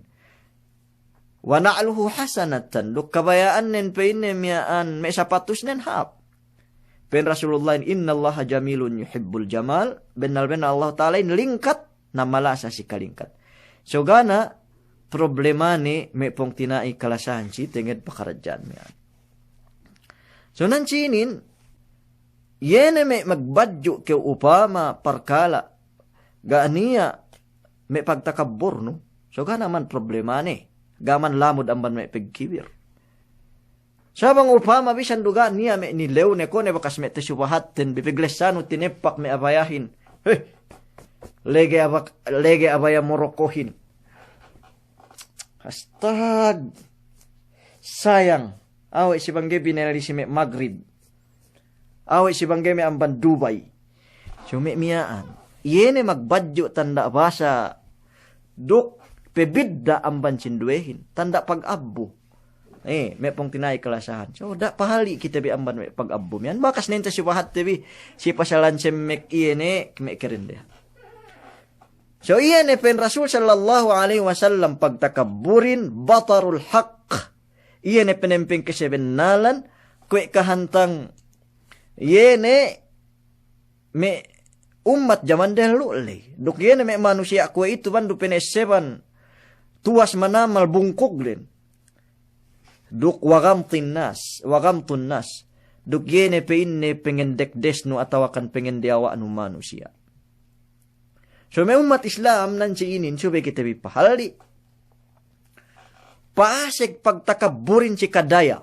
"Wa na'luhu hasanatan," duk kabaya'annen pa'inne miya'an me' sapatusnen hāp. Pa'in Rasulullahin, "Innallaha jamilun yuhibbul jamal," bennal-bennal Allahu Ta'alahin lingkat, na malasa si kalingkat. So ga' ne problemane me' pungtina'i kalasahan si tenged pakaradja'an miya'an. So nan sinin, iye ne me' magbadju' kew upama parkala' ga' niya' me' pagtakabburnu, so ga' ne man problemane, ga' man lamud amban me' pagkibir. Sa' bang upama bisan du ga' niya' me' nilewne, ko' ne bakas me' tasubahatten, bi paglessanu tineppak me' abayahin. Heh. Lege aba-, lege abaya Moroccohin. Astag. Sayang. Awe' si bang ga'i binelli si me' Maghrib. Awe' si bang ga'i me' amban Dubai. So me' miya'an. Iye ne magbadju' tanda' basa duk pabidda' amban sinduwehin. Tanda' pagabbu. Eh, me' pungtina'i kalasahan. So, da'a pahalli' kite bi amban me' pag'abbu miya'an. Bakas ne inte si bahatte bi, si pasalan semmek iye ne, me' kerende. So, iye ne pa'in Rasul sallallahu alaihi wasallam pagtakabburin, batarul haqq. Iye ne pa'in pengkesebennalan, kuwe' kahantang, iye ne me' ummat jaman dehellu' ley. Duk iye ne me' manusiya' kuwe'itu bang du pene'esseban tuwas manamal bungkuglen. Duk wa ghamtin nas, wa ghamtun nas. Duk iye ne pa'inne pengendekdesnu atawakan pengendiyawa'nu manusiya'. So me' ummat Islam nan si inin subey kite bi pahalli'. Pa'asek pagtakabburin si kadaya.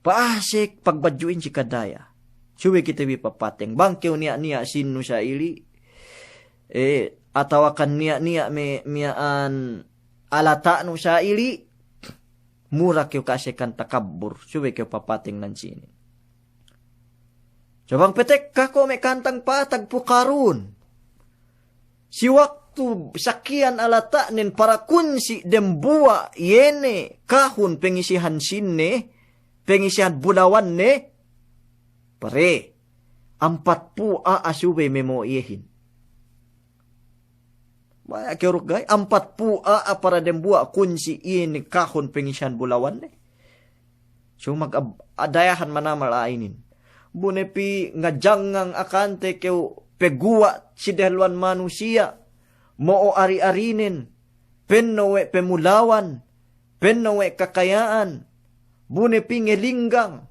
Pa'asek pagbadju'in si kadaya. Subey kite bi papateng. Bang kew niya'-niya' sīnnu sa'ili', eh, atawakan niya'-niya' me', miya'an alata'nu sa'ili', mura kew ka'asekan takabbur. Subey kew papateng nan sinin. So bang petekka ko' me' kahantang patag pu Karun. Si waktu sakiyan alata'nen para kunsi' dembuwa' iye ne kahun pengisihan sīnne, pengisihan bulawanne, pare, ampatpū' a'a subey memo'o iyehin. Baya' kew duk ga'i, ampatpū' a'a para dembuwa' kunsi' iye ne kahun pengisihan bulawanne. So mag-, ab-, adayahan manamal a'a inin. Bu ne pī ngajangngang akante kew peguwa' si dehellu'an manusiya', mo'o ari-arinen, penno' we' pemulawan, penno' we' kakaya'an, bu ne pī ngelinggang.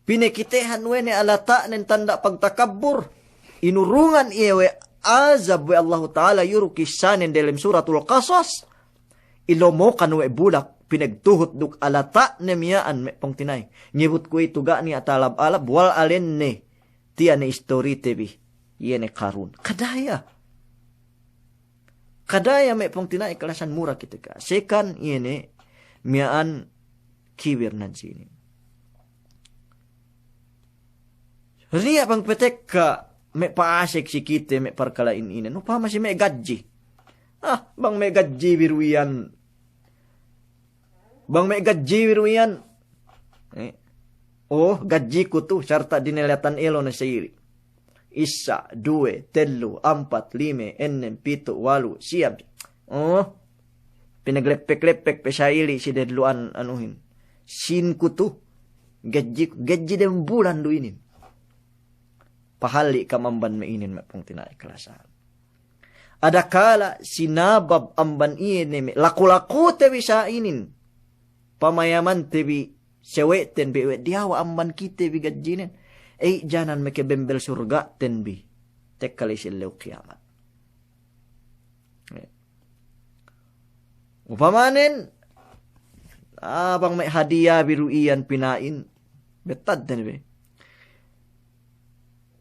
Pinakitehan we' ne alata'nen tanda' pagtakabbur. Inurungan iye we' azab we' Allahu Ta'ala, iyu' du kissanen delem Suratul Qasas. Ilomokan we' bulak, pinagtuhut duk alata'ne miya'an me' pungtina'i. Ngibut kuwe'itu ga' niya' ta'alab-alab, wal alenne. Tiya' ne istorite bi. Iye ne Karun. Kadaya. Kadaya me' pungtina'i kalasahan, mura kite ka'asekan iye ne miya'an kibir nan sinin. Niya' bang petekka me' pa'asek si kite me' parkala' inin, upama si me' gadji. Ah, bang me' gadji bi du iyan. Bang me' gadji bi du iyan. Eh. Oh, gadjiku tu, sarta' dinelatan elo ne sa'ili'. Issa', duwe, tellu, ampat, lime, ennem, pitu', walu', siyam. Oh, pinagleppek-leppek pe sa'ili' si dehellu'an anuhin. Sīnku tu, gadjiku, gadji dem bulan du inin. Pahalli' kam amban me' inin me' pungtina'i kalasahan. Adakala' sinabab amban iye ne me' laku-lakute bi sa'inin, pamayamante bi, sawe'ten bi we' diyawa' amban kite bi gadjinen, ey, janan makabembel surga'ten bi tekka ley si ellew kiyamat. Upamanen, ah, bang me' hadiya bi du iyan pina'in, bettadten bi.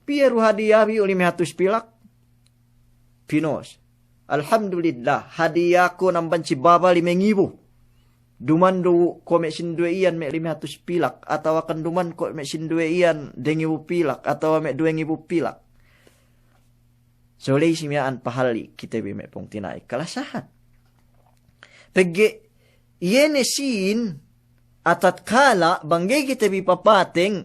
Piye du hadiya bi, lime hatus pilak? Pinos. Alhamdulillah, hadiyakun amban si baba lime ngibu. Duman du ko' me' sinduwe iyan me' lime hatus pilak, atawakan duman ko' me' sinduwe iyan dengibu pilak, atawa me' duwe ngibu pilak. So ley si miya'an pahalli' kite bi me' pungtina'i kalasahan. Pegge' iye ne sīn, atatkala' bang ga'i kite bi papateng,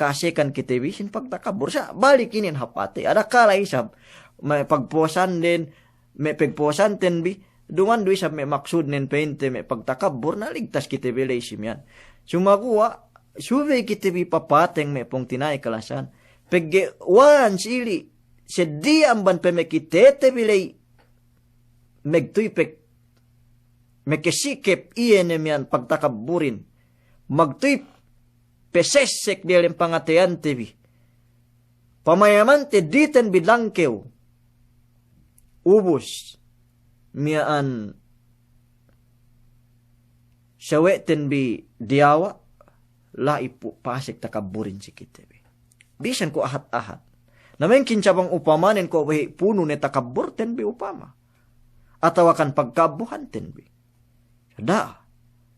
ka'asekan kite bi sīn pagtakabbur. Sa' balik inin hap pate. Adakala' isab me' pagpuwasanden, me' pagpuwasanten bi, duman du isab me' maksudnen pa'inte me' pagtakabbur, na ligtas kite bi ley si miya'an. Sumaguwa', subey kite bi papateng me' pungtina'i kalasahan. Pegge' wan sa'ili', seddi amban pamekitete bi ley, megtuy pek-, mekesikep iye ne miya'an pagtakabburin, magtuy pesessek diyalem pangateyante bi. Pamayamante diten bi langkew. Ubus miya'an sawe'ten bi diyawa', la'i pu pasek takabburin si kite bi. Bisan ko' ahat-ahat. Na mengkin sa' bang upamanen ko' behi' punu ne takabburten bi upama. Atawakan pagka'abbuhanten bi. Da'a.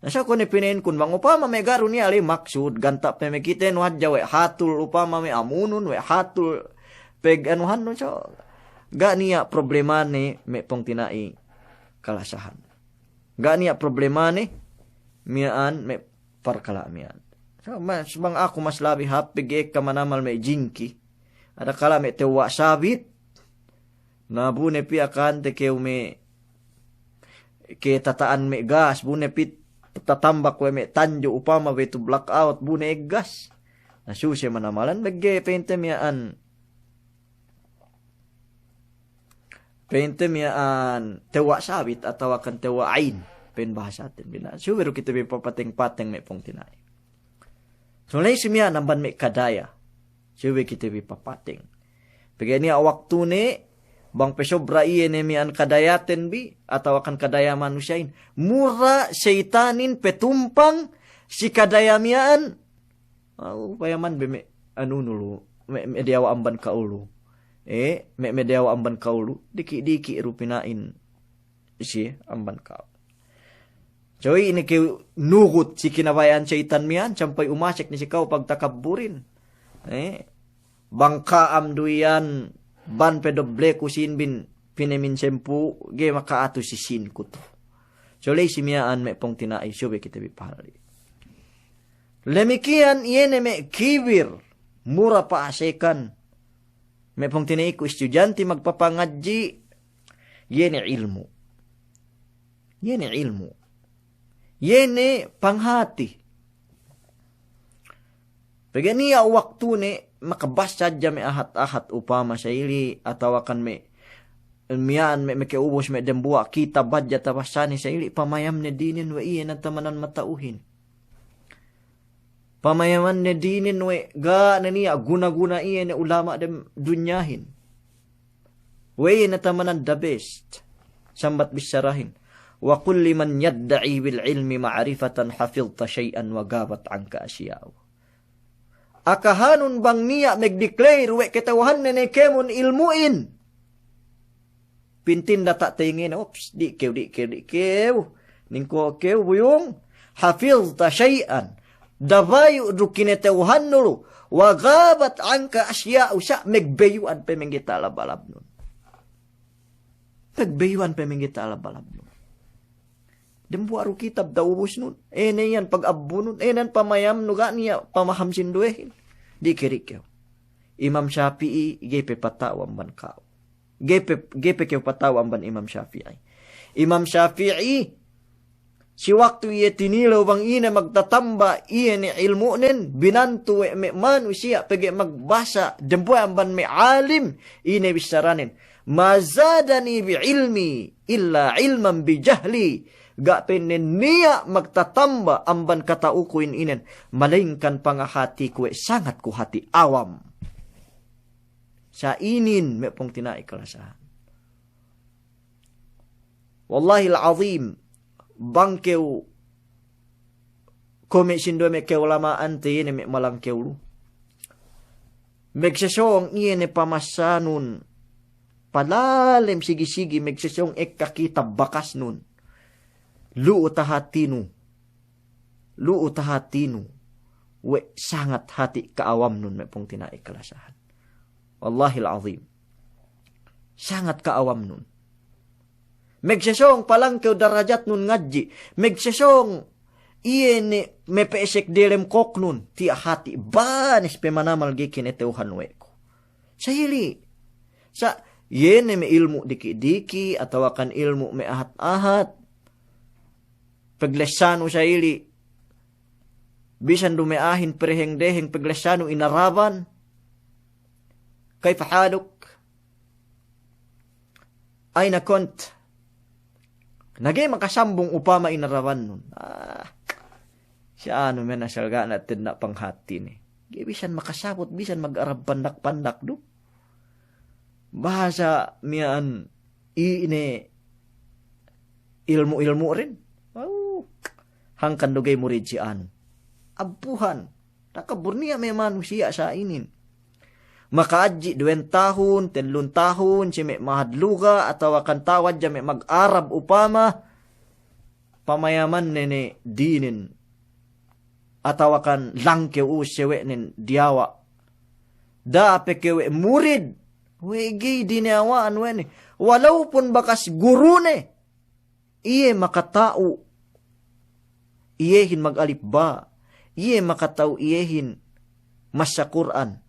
Na sa' ko' ne pina'in kun bang upama me' ga' du niya' ley maksud, ganta' pe me' kite nu hadja we' hatul upama me' amunun, we' hatul peg anuhannun, so ga' niya' problemane me' pungtina'i kalasahan. Ga' niya' problemane miya'an me' parkala' miya'an. Sa-, ma-, subang aku mas labi hāp pegge' ekka manamal me' jingki. Adakala' me' tewwa' sabit. Na bu ne pī akahante kew me' ke tata'an me' gas, bu ne pī tatambak we' me' tanju' upama we' tu blackout, bu ne eggas. Na suse manamalan, pegge' pa'inte miya'an, pa'inte miya'an tewwa' sabit atawakan tewwa' ain, pa'in bahasaten bi. Na subey du kite bi papateng-pateng me' pungtina'i. Subey si miya'an amban me' kadaya. Subey kite bi papateng. Pegge' niya' waktune, bang pe sobra iye ne miya'an kadayaten bi, atawakan kadaya manusiya'in, mura seyitanin petumpang si kadaya miya'an. Aw, payaman be me' anunu lu, me', me' diyawa' amban ka'u lu. E, me', me' diyawa' amban ka'u lu, diki'-diki' du pina'in siye amban ka'u. So, ine kew nugut si kinabaya'an seyitan miya'an, sampay umasek ne si ka'u pagtakabburin. Eh, bang ka'am du iyan, ban pe dobleku sīn bin, pinamin sempū', ga'i maka'atu si sīnku tu. So, ley si miya'an me' pungtina'i, subey kite bi pahalli'. Lemikiyan iye ne me' kibir, mura pa'asekan. Me' pungtina'iku, istudiyante magpapangadji', iye ne ilmu'. Iye ne ilmu'. Iye ne panghati. Pegge' niya' waktune makabassa hadja me' ahat-ahat upama sa'ili', atawakan me' miya'an me', me' ke'ubus me' dembuwa' kitab hadja tabassane sa'ili', pamayamne dinen we' iye ne tamanan mata'uhin. Pamayamanne dinen we' ga' ne niya' guna-guna iye ne ulama' dem dunyahin. We' iye ne tamanan the best. Sambat bissarahin. Wa qul liman yadda'i bil ilmi ma'rifatan hafidhta shay'an wa ghabat anka ashya'u. Akahanun bang niya' magdeclare we' kata'uhanne ne kēmon ilmu'in. Pintin data' tengene, ups, di' kew, di' kew, di' kew. Ningko' kew buyung, hafidhta shay'an. Dabayu' du kinata'uhannu lu. Wa ghabat anka ashya'u, sa' magbayu'an pe mangga'i ta'alab-alabnun. Magbayu'an pe mangga'i ta'alab-alabnun. Dembuwa' du kitab ta'ubusnun. Ine iyan pagabbunun. Ine iyan pamayamnu ga' niya' pamaham sinduwehin. Di' kew, di' kew. Imam Shafi'i, ga'i pe pata'u amban ka'u. Ga'i pe, ga'i pe kew pata'u amban Imam Shafi'i. Imam Shafi'i, si waktu iye tinilew bang ine magtatamba iye ne ilmu'nen, binantu we' me' manusiya' pegge' magbasa, dembuwa' amban me' alim, ine bissaranen. Ma zadani bi ilmi illa ilman bi jahli. Ga' pe ne niya' magtatamba amban kata'uku in inen, malayingkan pangahatiku we' sangat ku hati' awam. Sa' inin me' pungtina'i kalasahan. Wallahil azim, bang kew kuwe' me' sinduwe me' ka'ulama'ante iye ne me' malangkew lu. Magsasōng iye ne pamasanun, palalem sigi-sigi magsasōng ekka kitab bakasnun. Lu'u tahatinu. Lu'u tahatinu we' sangat hati' ka'awamnun me' pungtina'i kalasahan. Wallahil azim. Sangat ka'awamnun. Magsasōng palangkew darajatnun ngadji'. Magsasōng iye ne mapa'esek delem koknun. Tiya' hati' banes pe manamal ga'i kinata'uhan we' ku. Sa'ili'. Sa' iye ne me' ilmu' diki'-diki' atawakan ilmu' me' ahat-ahat. Paglessanu sa'ili'. Bisan du me' a'ahin pereheng-deheng paglessanu in Araban. Kayfa haluk? Aina kunt? Na ga'i makasambung upama in Arabannun. Ah, si anu men asal ga' ne tenna' panghati ne. Ga'i bisan makasabut, bisan mag-Arab pandak-pandak du. Bahasa miya'an ine ilmu'-ilmu'rin. Aw, hangkan du ga'i murid si anu. Abbuhan. Takabbur niya' me' manusiya' sa' inin. Maka'adji' duwen tahun, tellun tahun, si me' mahad luga', atawakan ta'u hadja me' mag-Arab upama, pamayamanne ne dinin, atawakan langkew uwis sawe'nen diyawa'. Da'a pe kew we' murid, we' ga'i diniyawa'an we' ne. Walaupun bakas gurune, Iye makata'u iyehin mag-alif ba, iye makata'u iyehin massa Kur'an,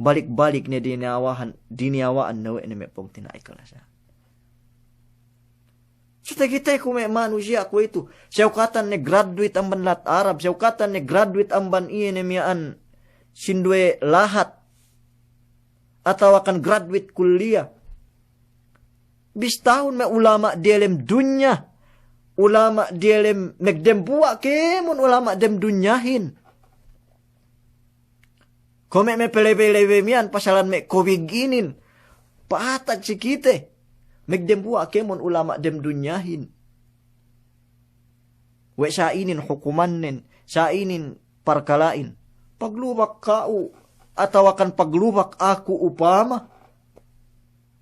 balik-balik ne diniyawahan, diniyawa'an ne we' ne me' pungtina'i kalasahan. Sa' takiteku me' manusiya' kuwe'itu, sewkatan ne graduate amban lahat Arab, sewkatan ne graduate amban iye ne miya'an sinduwe lahat, atawakan graduate kulliya. Bistahun me' ulama' diyalem dunya, ulama' diyalem, megdembuwa' kēmon ulama' dem dunyahin. Kuwe' me' pelebey-lebey miya'an pasalan me' kobig inin. Pa'atag si kite. Megdembuwa' kēmon ulama' dem dunyahin. We' sa' inin hukumannen, sa' inin parkala'in. Paglubak ka'u, atawakan paglubak aku upama.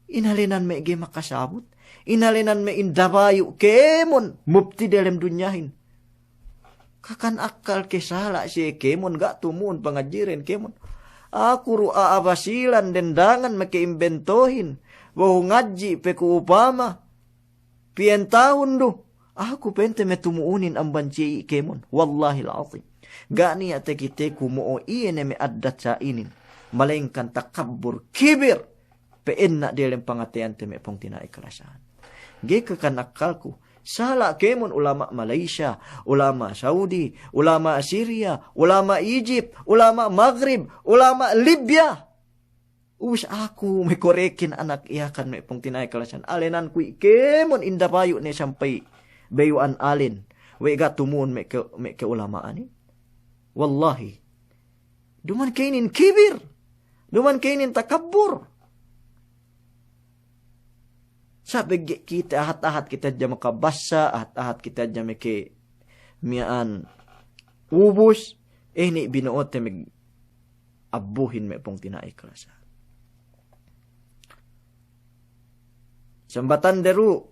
Inalenan me' ga'i makasabut. Inalenan me' indabayu' kēmon mubti' delem dunyahin. Kakan akkal ke sala' siye kēmon, ga' tumu'un pangadji'den kēmon. Aku du a'a Basilan dendangan meke imbentohin. Behu ngadji' pe ku upama. Piyen tahun du. Aku pente me' tumu'unin amban siye i' kēmon. Wallahil azim. Ga' niya' takiteku mo'o iye ne me' addat sa' inin. Malengkan takabbur, kibir. Pe'enna' diyalem pangateyante me' pungtina'i kalasahan. Ga'i kakan akkalku. Sala' kēmon ulama' Malaysia, ulama' Saudi, ulama' Syria, ulama' Egypt, ulama' Maghrib, ulama' Libya. Ubus aku me' korekin anak Yakan me' pungtina'i kalasahan. Alenanku i' kēmon indabayu' ne sampay beyu'an alen. We' ga' tumu'un me' ke, me' keulama'anin. Wallahi. Duma'in ke inin kibir. Duma'in ke inin takabbur. Sa' pegge' kite ahat-ahat kite hadja makabassa, ahat-ahat kite hadja meke miya'an ubus, eh, ni' bino'ote meg-, abbuhin me' pungtina'i kalasahan. Sambatan deru,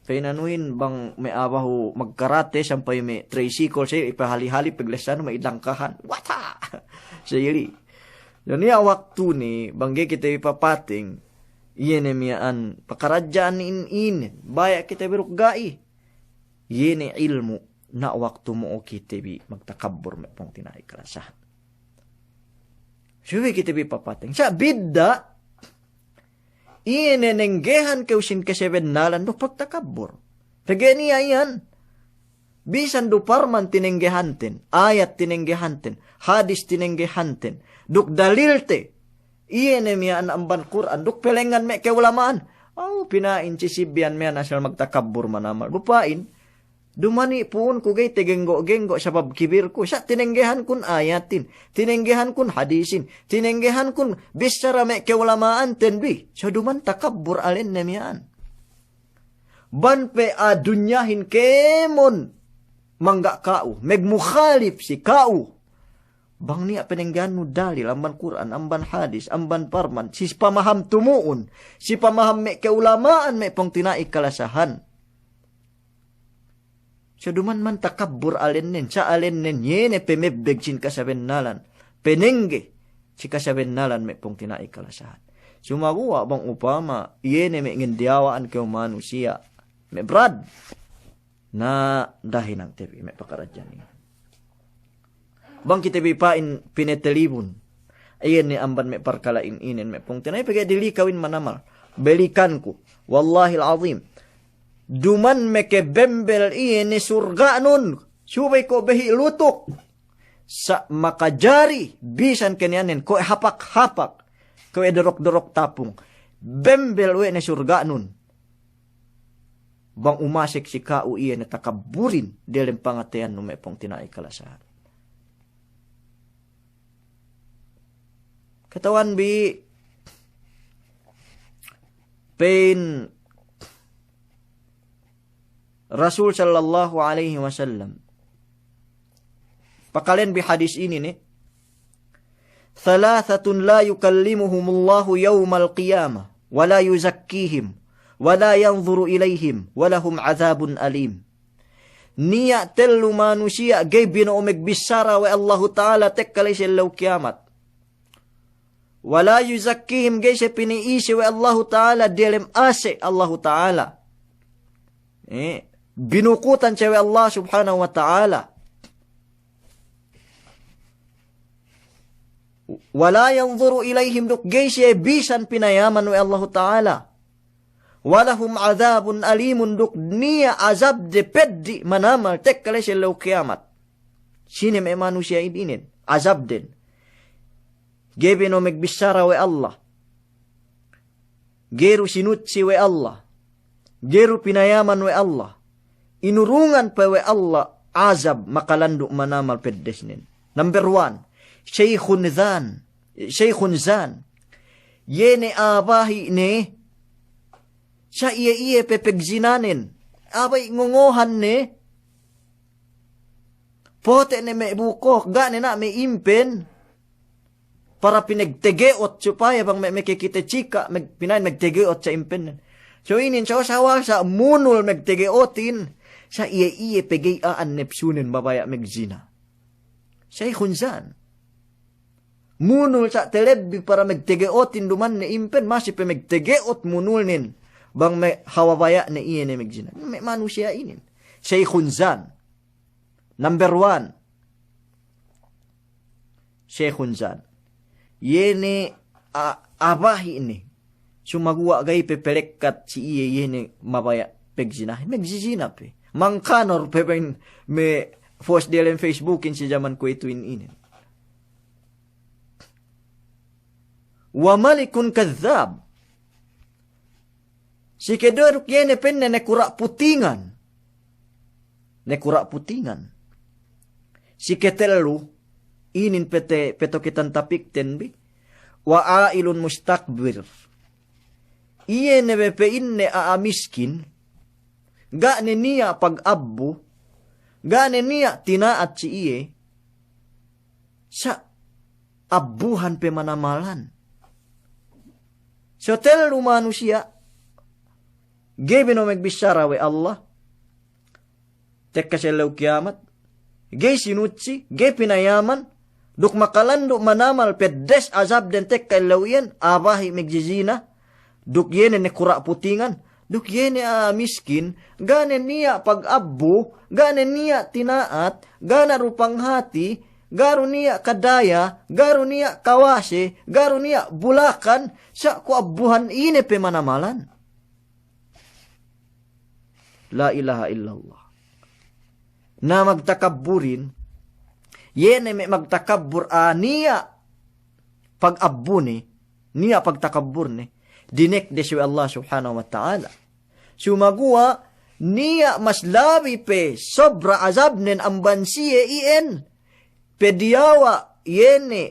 pa'inanuhin bang me' a'a behu magkarate sampay me' tricycle siye ipahali-hali peglessanu me' idangkahan. Wata! Siye ili. Dan iye waktune bang ga'i kite bi papateng, iye ne miya'an pakaradja'an in, inin, baya' kite bi duk ga'i. Iye ne ilmu' na waktu mo'o kite bi magtakabbur me' pungtina'i kalasahan. Subey kite bi papateng. Sa' bidda', iye ne nenggehan kew sin kasabennalan duk pagtakabbur. Pegge' niya' iyan, bisan du parman tinenggehanten, ayat tinenggehanten, hadis tinenggehanten, duk dalilte, iye ne miya'an amban Kur'an, duk pelengngan me' keulama'an. Aw, pina'in si si biyan miya'an asal magtakabbur manamal. Dupa'in, duma'in pu'unku ga'i tegenggo'-genggo' sabab kibirku. Sa' tinenggehankun ayatin, tinenggehankun hadisin, tinenggehankun bissara me' keulama'anten bi. So duma'in takabbur alenne miya'an. Bang pe a'a dunyahin kēmon mangga' ka'u, megmukhalif si ka'u. Bang niya' penenggehannu dalil amban Kur'an, amban hadis, amban parman, si pamaham tumu'un, si pamaham me' keulama'an me' pungtina'i kalasahan. So duma'in man takabbur alennen, sa' alennen iye ne pemebbeg sin kasabennalan, penengge si kasabennalan me' pungtina'i kalasahan. Sumaguwa' bang upama iye ne me' ngendiyawa'an kew manusiya', me' brad. Na dahinang te bi me' pakaradja'an inin. Bang kite bi pa'in pinetelibun. Iye ne amban me' parkala'in inin me' pungtina'i pegge' dili kawin manamal. Belikanku. Wallahil azim. Duma'in meke bembel iye ne surga'nun. Subey ko' behi' lutuk. Sa' makajari bisan keniyanen ko' hapak-hapak. Ko' dorok-dorok tapung. Bembel we' ne surga'nun. Bang umasek si ka'u iye ne takabburin delem pangateyannu me' pungtina'i kalasahan. Kata'uhanbi pa'in Rasul sallallahu alaihi wasallam. Pakalen bi hadis inin, eh. Thalathatun la yukallimuhumullahu yawmal qiyamah, wa la yuzakkihim, wa la yanzuru ilaihim, wa lahum adhabun alim. Niya' tellu manusiya' ga'i bino'o megbissara we' Allahu Ta'ala tekka la'i si ellew kiyamat. Wa la yuzakkihim, ga'i siye pini'ise we' Allahu Ta'ala diyalem ase' Allahu Ta'ala. Eh, binukutan siye we' Allah Subhanahu wa Ta'ala. Wa la yanzuru ilayhim, duk ga'i siye bisan pinayaman we' Allahu Ta'ala. Wa lahum adhabun alimun, duk niya' azabde peddi' manamal tekka la'i si ellew kiyamat. Sine me' manusiya'in inin, azabden. Ga'i bi nu magbissara we' Allah. Ga'i du sinutsi we' Allah. Ga'i du pinayaman we' Allah. Inurungan pe we' Allah azab makalandu' manamal peddesnen. Number one, shaykhun zan. Shaykhun zan. Iye ne a'a bahi' ne, sa' iye-iye pe pegzinanen. A'a bahi' ngongohan ne. Pote' ne me' bukok, ga' ne na' me' impen. Para pinegtege'ot supaya bang me', mekekite sika', meg-, pina'in megtege'ot sa' impennen. So inin sa' wasa-wasa munul megtege'otin, sa' iye-iye pe ga'i a'an nepsunen mabaya' megzina. Shaykhun zan. Munul sa' telebbi para megtege'otin duman ne impen, masi pe megtege'ot munulnen bang me' hawabaya' ne iye ne megzina. Me' manusiya' inin. Shaykhun zan. Number one. Shaykhun zan. Iye ne a-, a'a bahi' ne. Sumaguwa' ga'i pe pelekkat si iye, iye ne mabaya' pegzinahin. Megzizina pe. Mangkanor pe bang me' post diyalem Facebookin si jaman kuwe'ituhin inin. Wa malikun kadhdhab. Si keduwe duk iye ne penne nekura' putingan. Nekura' putingan. Si ketellu, inin pete, petokitan tapikten bi. Wa a'ilun mustakbir. Iye ne be pe'inne a'a miskin, ga' ne niya' pagabbu, ga' ne niya' tina'at si iye, sa' abbuhan pe manamalan. So tellu manusiya', ga'i bi nu magbissara we' Allah tekka si ellew kiyamat, ga'i sinutsi, ga'i pinayaman, duk makalandu' manamal peddes azabden tekka ellew iyan, a'a bahi' megzizina, duk iye ne nekura' putingan, duk iye ne a'a miskin, ga' ne niya' pagabbu, ga' ne niya' tina'at, ga' ne du panghati, ga' du niya' kadaya, ga' du niya' kawase, ga' du niya' bulakan, sa' kuwe' abbuhan ine pe manamalan. La ilaha illallah. Na magtakabburin, iye ne me' magtakabbur, a, niya' pagabbune, niya' pagtakabburne, dinekdes we' Allah Subhanahu wa Ta'ala. Sumaguwa' niya' mas labi pe sobra azabnen amban siye iyan, pe diyawa' iye ne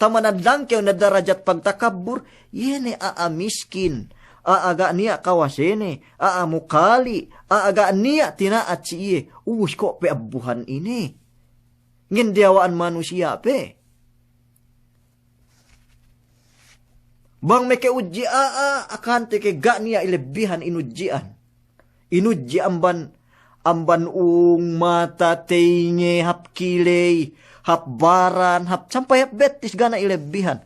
tamanan dangkew ne darajat pagtakabbur, iye ne a'a miskin, a'a ga' niya' kawasene, a'a mukali', a'a ga' niya' tina'at si iye, ubus ko' pe abbuhan ine. Ngen diyawa'an manusiya' pe. Bang meke udji a'a, akante ke ga' niya' ilebbihan inudji'an. Inudji amban, amban ung, mata, teyinge, hap kiley, hap baran, hap, sampay hap bettis ga' niya' ilebbihan.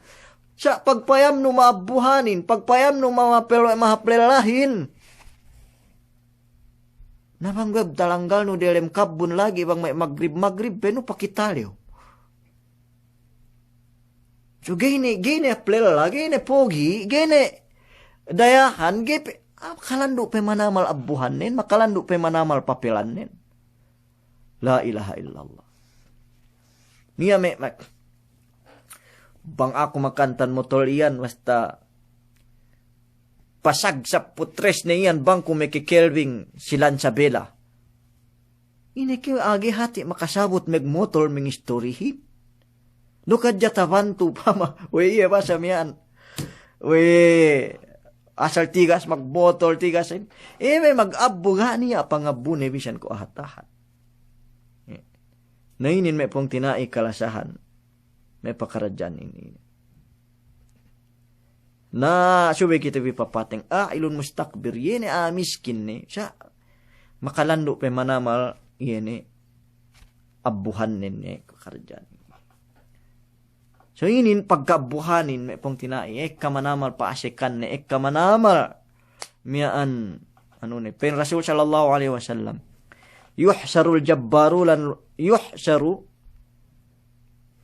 Sa' pagpayamnu ma'abbuhanin, pagpayamnu ma-, mapel-, mahaplellahin. Na bang guweb talanggalnu diyalem kabbun lagi' bang me' magrib-magrib pe nu pakitalew. So ga'i ne, ga'i ne plella, ga'i ne pogi', ga'i ne dayahan, ga'i pe, ah, makalandu' pe manamal abbuhannen, makalandu' pe manamal papelannen. La ilaha illallah. Niya' me', me', bang aku makantan motol iyan, basta pasagsa' putres ne iyan bang ku meke kelbing si Lancia Bella. Ine ke age hati' makasabut megmotol mengistorihin. Duk hadja tabantu pama, we' iye basa miya'an. We' asal tigas magmotol, tigas in. Iye me' magabbu ga' niya' pangabbune bisan ko' ahat-ahat. Na inin me' pungtina'i kalasahan me' pakaradja'an inin. Na subey kite bi papateng, a'ilun mustakbir, iye ne a'a miskin ne, sa' makalandu' pe manamal iye ne abbuhannen ne pakaradja'an. So inin pagka'abbuhanin me' pungtina'i, ekka manamal pa'asekanne, ekka manamal miya'an Anu ne, pa'in Rasul sallallahu alaihi wasallam, "Yuhsyarul jabbaruna, yuhsyaru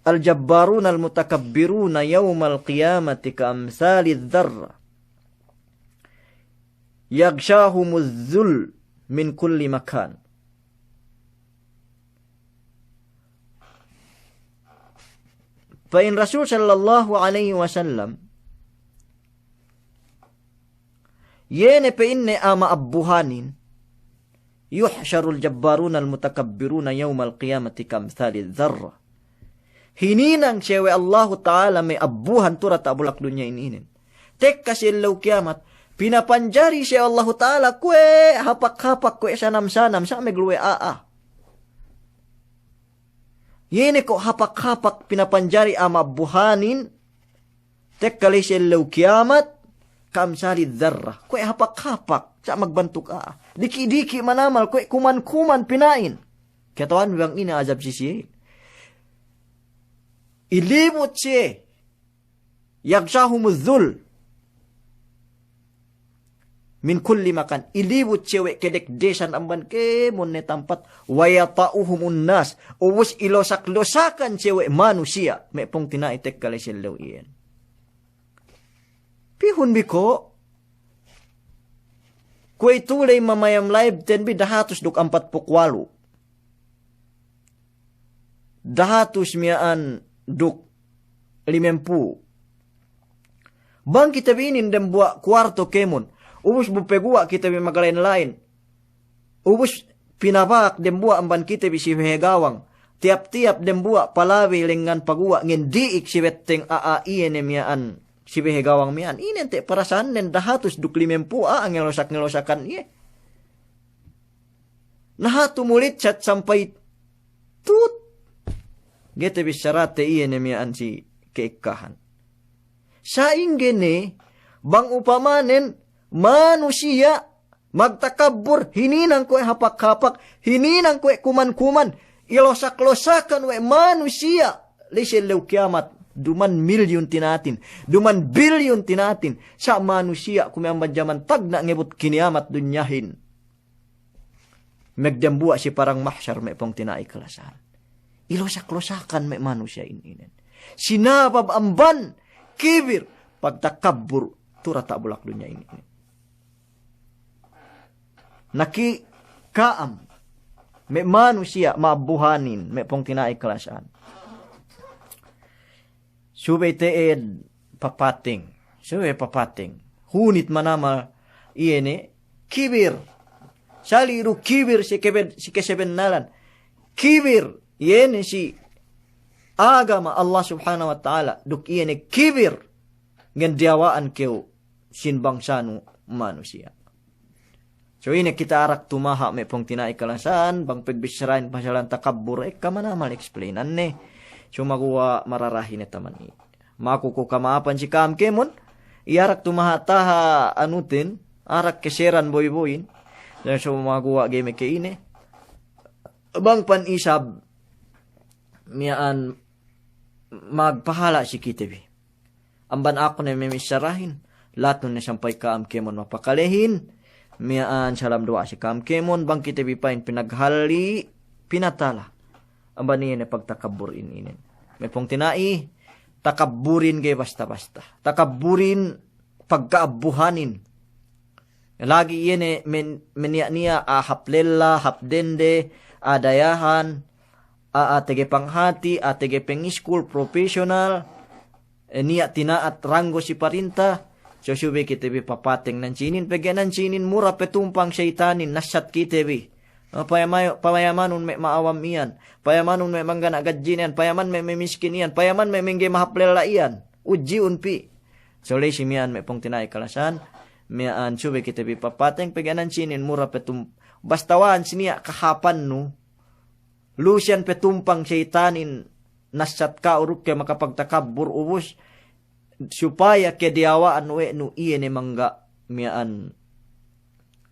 al-jabbaruna al-mutakabbiruna yawmal qiyamati ka amsalidh dharra, yaghshahumudh dhull min kulli makan." Pa'in Rasul sallallahu alaihi wasallam, iye ne pa'inne a'a ma'abbuhanin, "Yuhsyarul jabbaruna al-mutakabbiruna yawmal qiyamati ka amsalidh dharra." Hininang siye we' Allahu Ta'ala me' abbuhan tu diyata' bulak dunya inin. Tekka si ellew kiyamat, pinapanjari siye Allahu Ta'ala kuwe' hapak-hapak, kuwe' sanam-sanam, sa' magluwe a'a. Iye ne ko' hapak-hapak pinapanjari a'a ma'abbuhanin, tekka la'i si ellew kiyamat, ka amsalidh dharra. Kuwe' hapak-hapak, sa' magbantuk a'a. Diki'-diki' manamal, kuwe' kuman-kuman pina'in. Kata'uhanbi bang ine azab si siye. Ilibut siye. Yaghshahumudh dhull min kulli makan. Ilibut siye we' kedekdesan amban kēmon ne tampat. Wa yata'uhumun nas. Ubus ilosak-losakan siye we' manusiya'. Me' pungtina'i tekka la'i si ellew iyan. Pihunbi ko', kuwe'itu ley mamayam live ten bi dahatus duk ampatpū' walu'. Dahatus miya'an duk limempū'. Bang kite bi inin dembuwa' kuwarto kēmon, ubus bu paguwa' kite bi maglain-lain. Ubus pinabak dembuwa' amban kite bi si wehe gawang. Tiyap-tiyap dembuwa' palabey lengngan paguwa' ngendi'ik si betteng a'a iye ne miya'an si wehe gawang miya'an. Ine te' parasahannen dahatus duk limempū' a'a ngelosak-ngelosakan iye. Na hatu mulit sat sampay tut. Ga'i te bissarate iye ne miya'an si ke'ekkahan. Sa'ingge ne, bang upamanen manusiya' magtakabbur, hininang kuwe' hapak-hapak, hininang kuwe' kuman-kuman, ilosak-losakan we' manusiya', la'i si ellew kiyamat, duman milyun tina'atin, duman bilyun tina'atin, sa' manusiya' kuwe' amban jaman tagna' ngebut kiniyamat dunyahin. Magdembuwa' si parang mahsar me' pungtina'i kalasahan. Ilosak-losakan me' manusiya'in inin. Sinabab amban kibir, pagtakabbur, tu diyata' bulak dunya inin. Na ki ka'am, me' manusiya' ma'abbuhanin, me' pungtina'i kalasahan. Subey te'ed papateng. Subey papateng. Hunit manamal iye ne kibir. Sali' du kibir si kebe-, si kesebennalan. Kibir iye ne si agama Allah Subhanahu wa Ta'ala. Duk iye ne kibir ngendiyawa'an kew sin bangsanu manusiya'. So ine kite arak tumaha' me' pungtina'i kalasahan, bang pagbissarahin pasalan takabbur, ekka manamal explainanne. Sumaguwa' mararahi ne taman i. Maku ku kama'apan si ka'am kēmon, iyarak tumaha' taha' anuten, arak keseran boy-boyin. Dan sumaguwa' ga'i meke ine. Bang pan isab miya'an magpahala' si kite bi. Amban aku ne memissarahin, latun ne sampay ka'am kēmon mapakalehin, miya'an salam duwa'a si ka'am kēmon, bang kite bi pa'in pinaghalli', pinatala. Amban iye ne pagtakabburin inin. Me' pungtina'i, takabburin ga'i basta-basta. Takabburin pagka'abbuhanin. Lagi' iye ne men-, meniya'-niya' a'a hap lella, hap dende, a'a dayahan, a'a tege panghati, a'a tege pengiskul, profesional, e, niya' tina'at ranggo si parinta, so subey kite bi papateng nan sinin, pegge' nan sinin mura pe tumpang seyitanin, nassat kite bi. E, payama-, payamanun me' ma'awam iyan, payamanun me' manggana' gadjin iyan, payaman me' memiskin iyan, payaman me' mengge mahap lella iyan. Ujji'un pi. So ley si miya'an me' pungtina'i kalasahan, miya'an subey kite bi papateng, pegge' nan sinin mura pe tum-, basta wa'an si niya' kahapannu, lusiyan pe tumpang seyitanin, nassat ka'u duk ke makapagtakabbur ubus, supaya kediyawa'an we' nu iye ne mangga' miya'an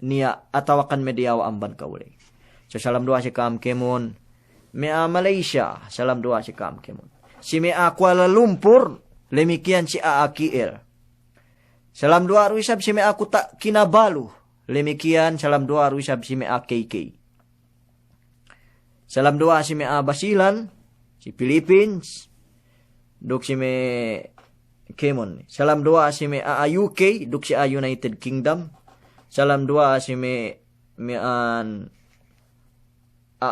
niya' atawakan me' diyawa' amban ka'u ley. So salam duwa'a si ka'am kēmon, me' a'a Malaysia, salam duwa'a si ka'am kēmon. Si me' a'a Kuala Lumpur, damikkiyan si a'a K L. Salam duwa'a du isab si me' a'a Kota Kinabalu, Lemikiyan salam duwa'a du isab si me' a'a K K. Salam duwa'a si me' a'a Basilan, si Philippines, duk si me' kēmon. Salam duwa'a si me' a'a U K, duk si a'a United Kingdom. Salam duwa'a si me', me' a'a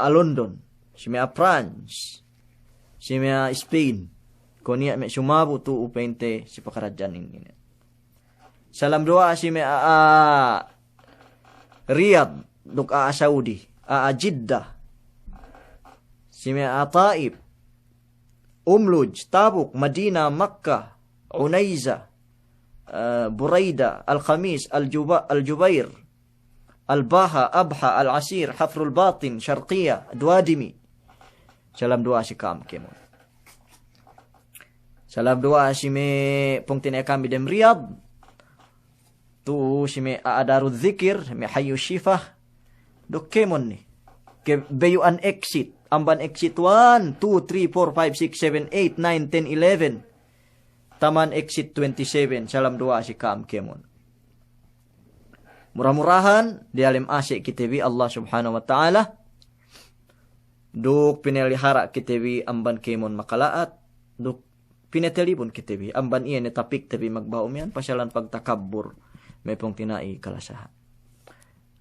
London, si me' a'a France, si me' a'a Spain. Kuwe' niya' me' sumabu tu'u pa'inte si pakaradja'an inin. Salam duwa'a si me' a'a Riyadh, duk a'a Saudi, a'a Jeddah, si me' a'a Taif, Umluj, Tabuk, Madina, Makkah, Unayza, eh, Burayda, Al-Khamis, Al-Juba-, Al-Jubair, Al-Baha, Abha, Al-Asir, Hafrul Batin, Sharqiya, Duwadimi. Salam duwa'a si ka'am kēmon. Salam duwa'a si me' pungtina'i kami dem Riyadh. Tu'u si me' a'a Darul Zikir, me' Hayyu Shifa. Duk kēmon ne. Ke Beyu'an exit. Amban exit one, two, three, four, five, six, seven, eight, nine, ten, eleven. Taman exit twenty-seven. Salam duwa'a si ka'am kēmon. Mura-murahan, diyalem ase' kite bi Allah Subhanahu wa Ta'ala. Duk pinelihara' kite bi amban kēmon makala'at. Duk pinetelibun kite bi amban iye ne tapikte bi magbahu' miyan pasalan pagtakabbur me' pungtina'i kalasahan.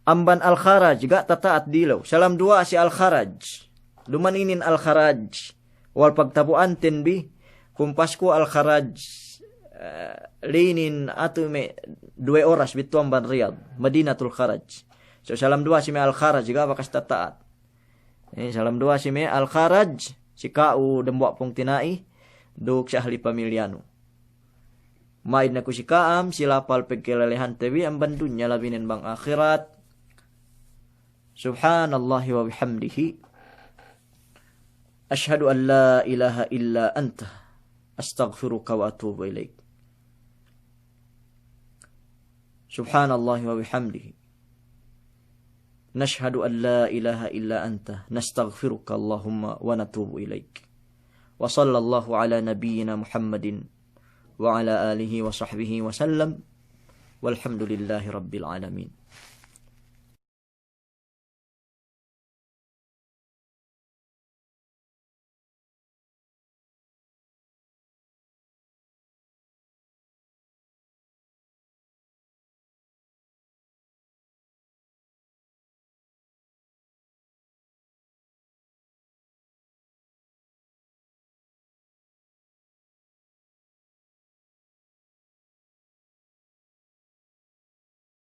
Amban Al-Kharaj, ga' tata'at dilew. Salam duwa'a si Al-Kharaj. Duma'in inin Al-Kharaj. Wal pagtabu'anten bi, kumpasku Al-Kharaj, eh, linin atu me' duwe oras bitu amban Riyadh, Madinatul Kharaj. So salam duwa'a si me' Al-Kharaj, ga' bakas tata'at. Eh, salam duwa'a si me' Al-Kharaj, si ka'u dembuwa' pungtina'i, duk si ahli pamilyanu. Ma'id ne ku si ka'am, si lapal pegkelelehante bi amban dunya labinen bang ahirat. Subhanallahi wa bihamdihi. Ashhadu an la ilaha illa anta. Astaghfiruka wa atubu ilaik. Subhanallahi wa bihamdihi. نشهد أن لا إله إلا أنت، نستغفرك اللهم ونتوب إليك. وصلى الله على نبينا محمد وعلى آله وصحبه وسلم. والحمد لله رب العالمين.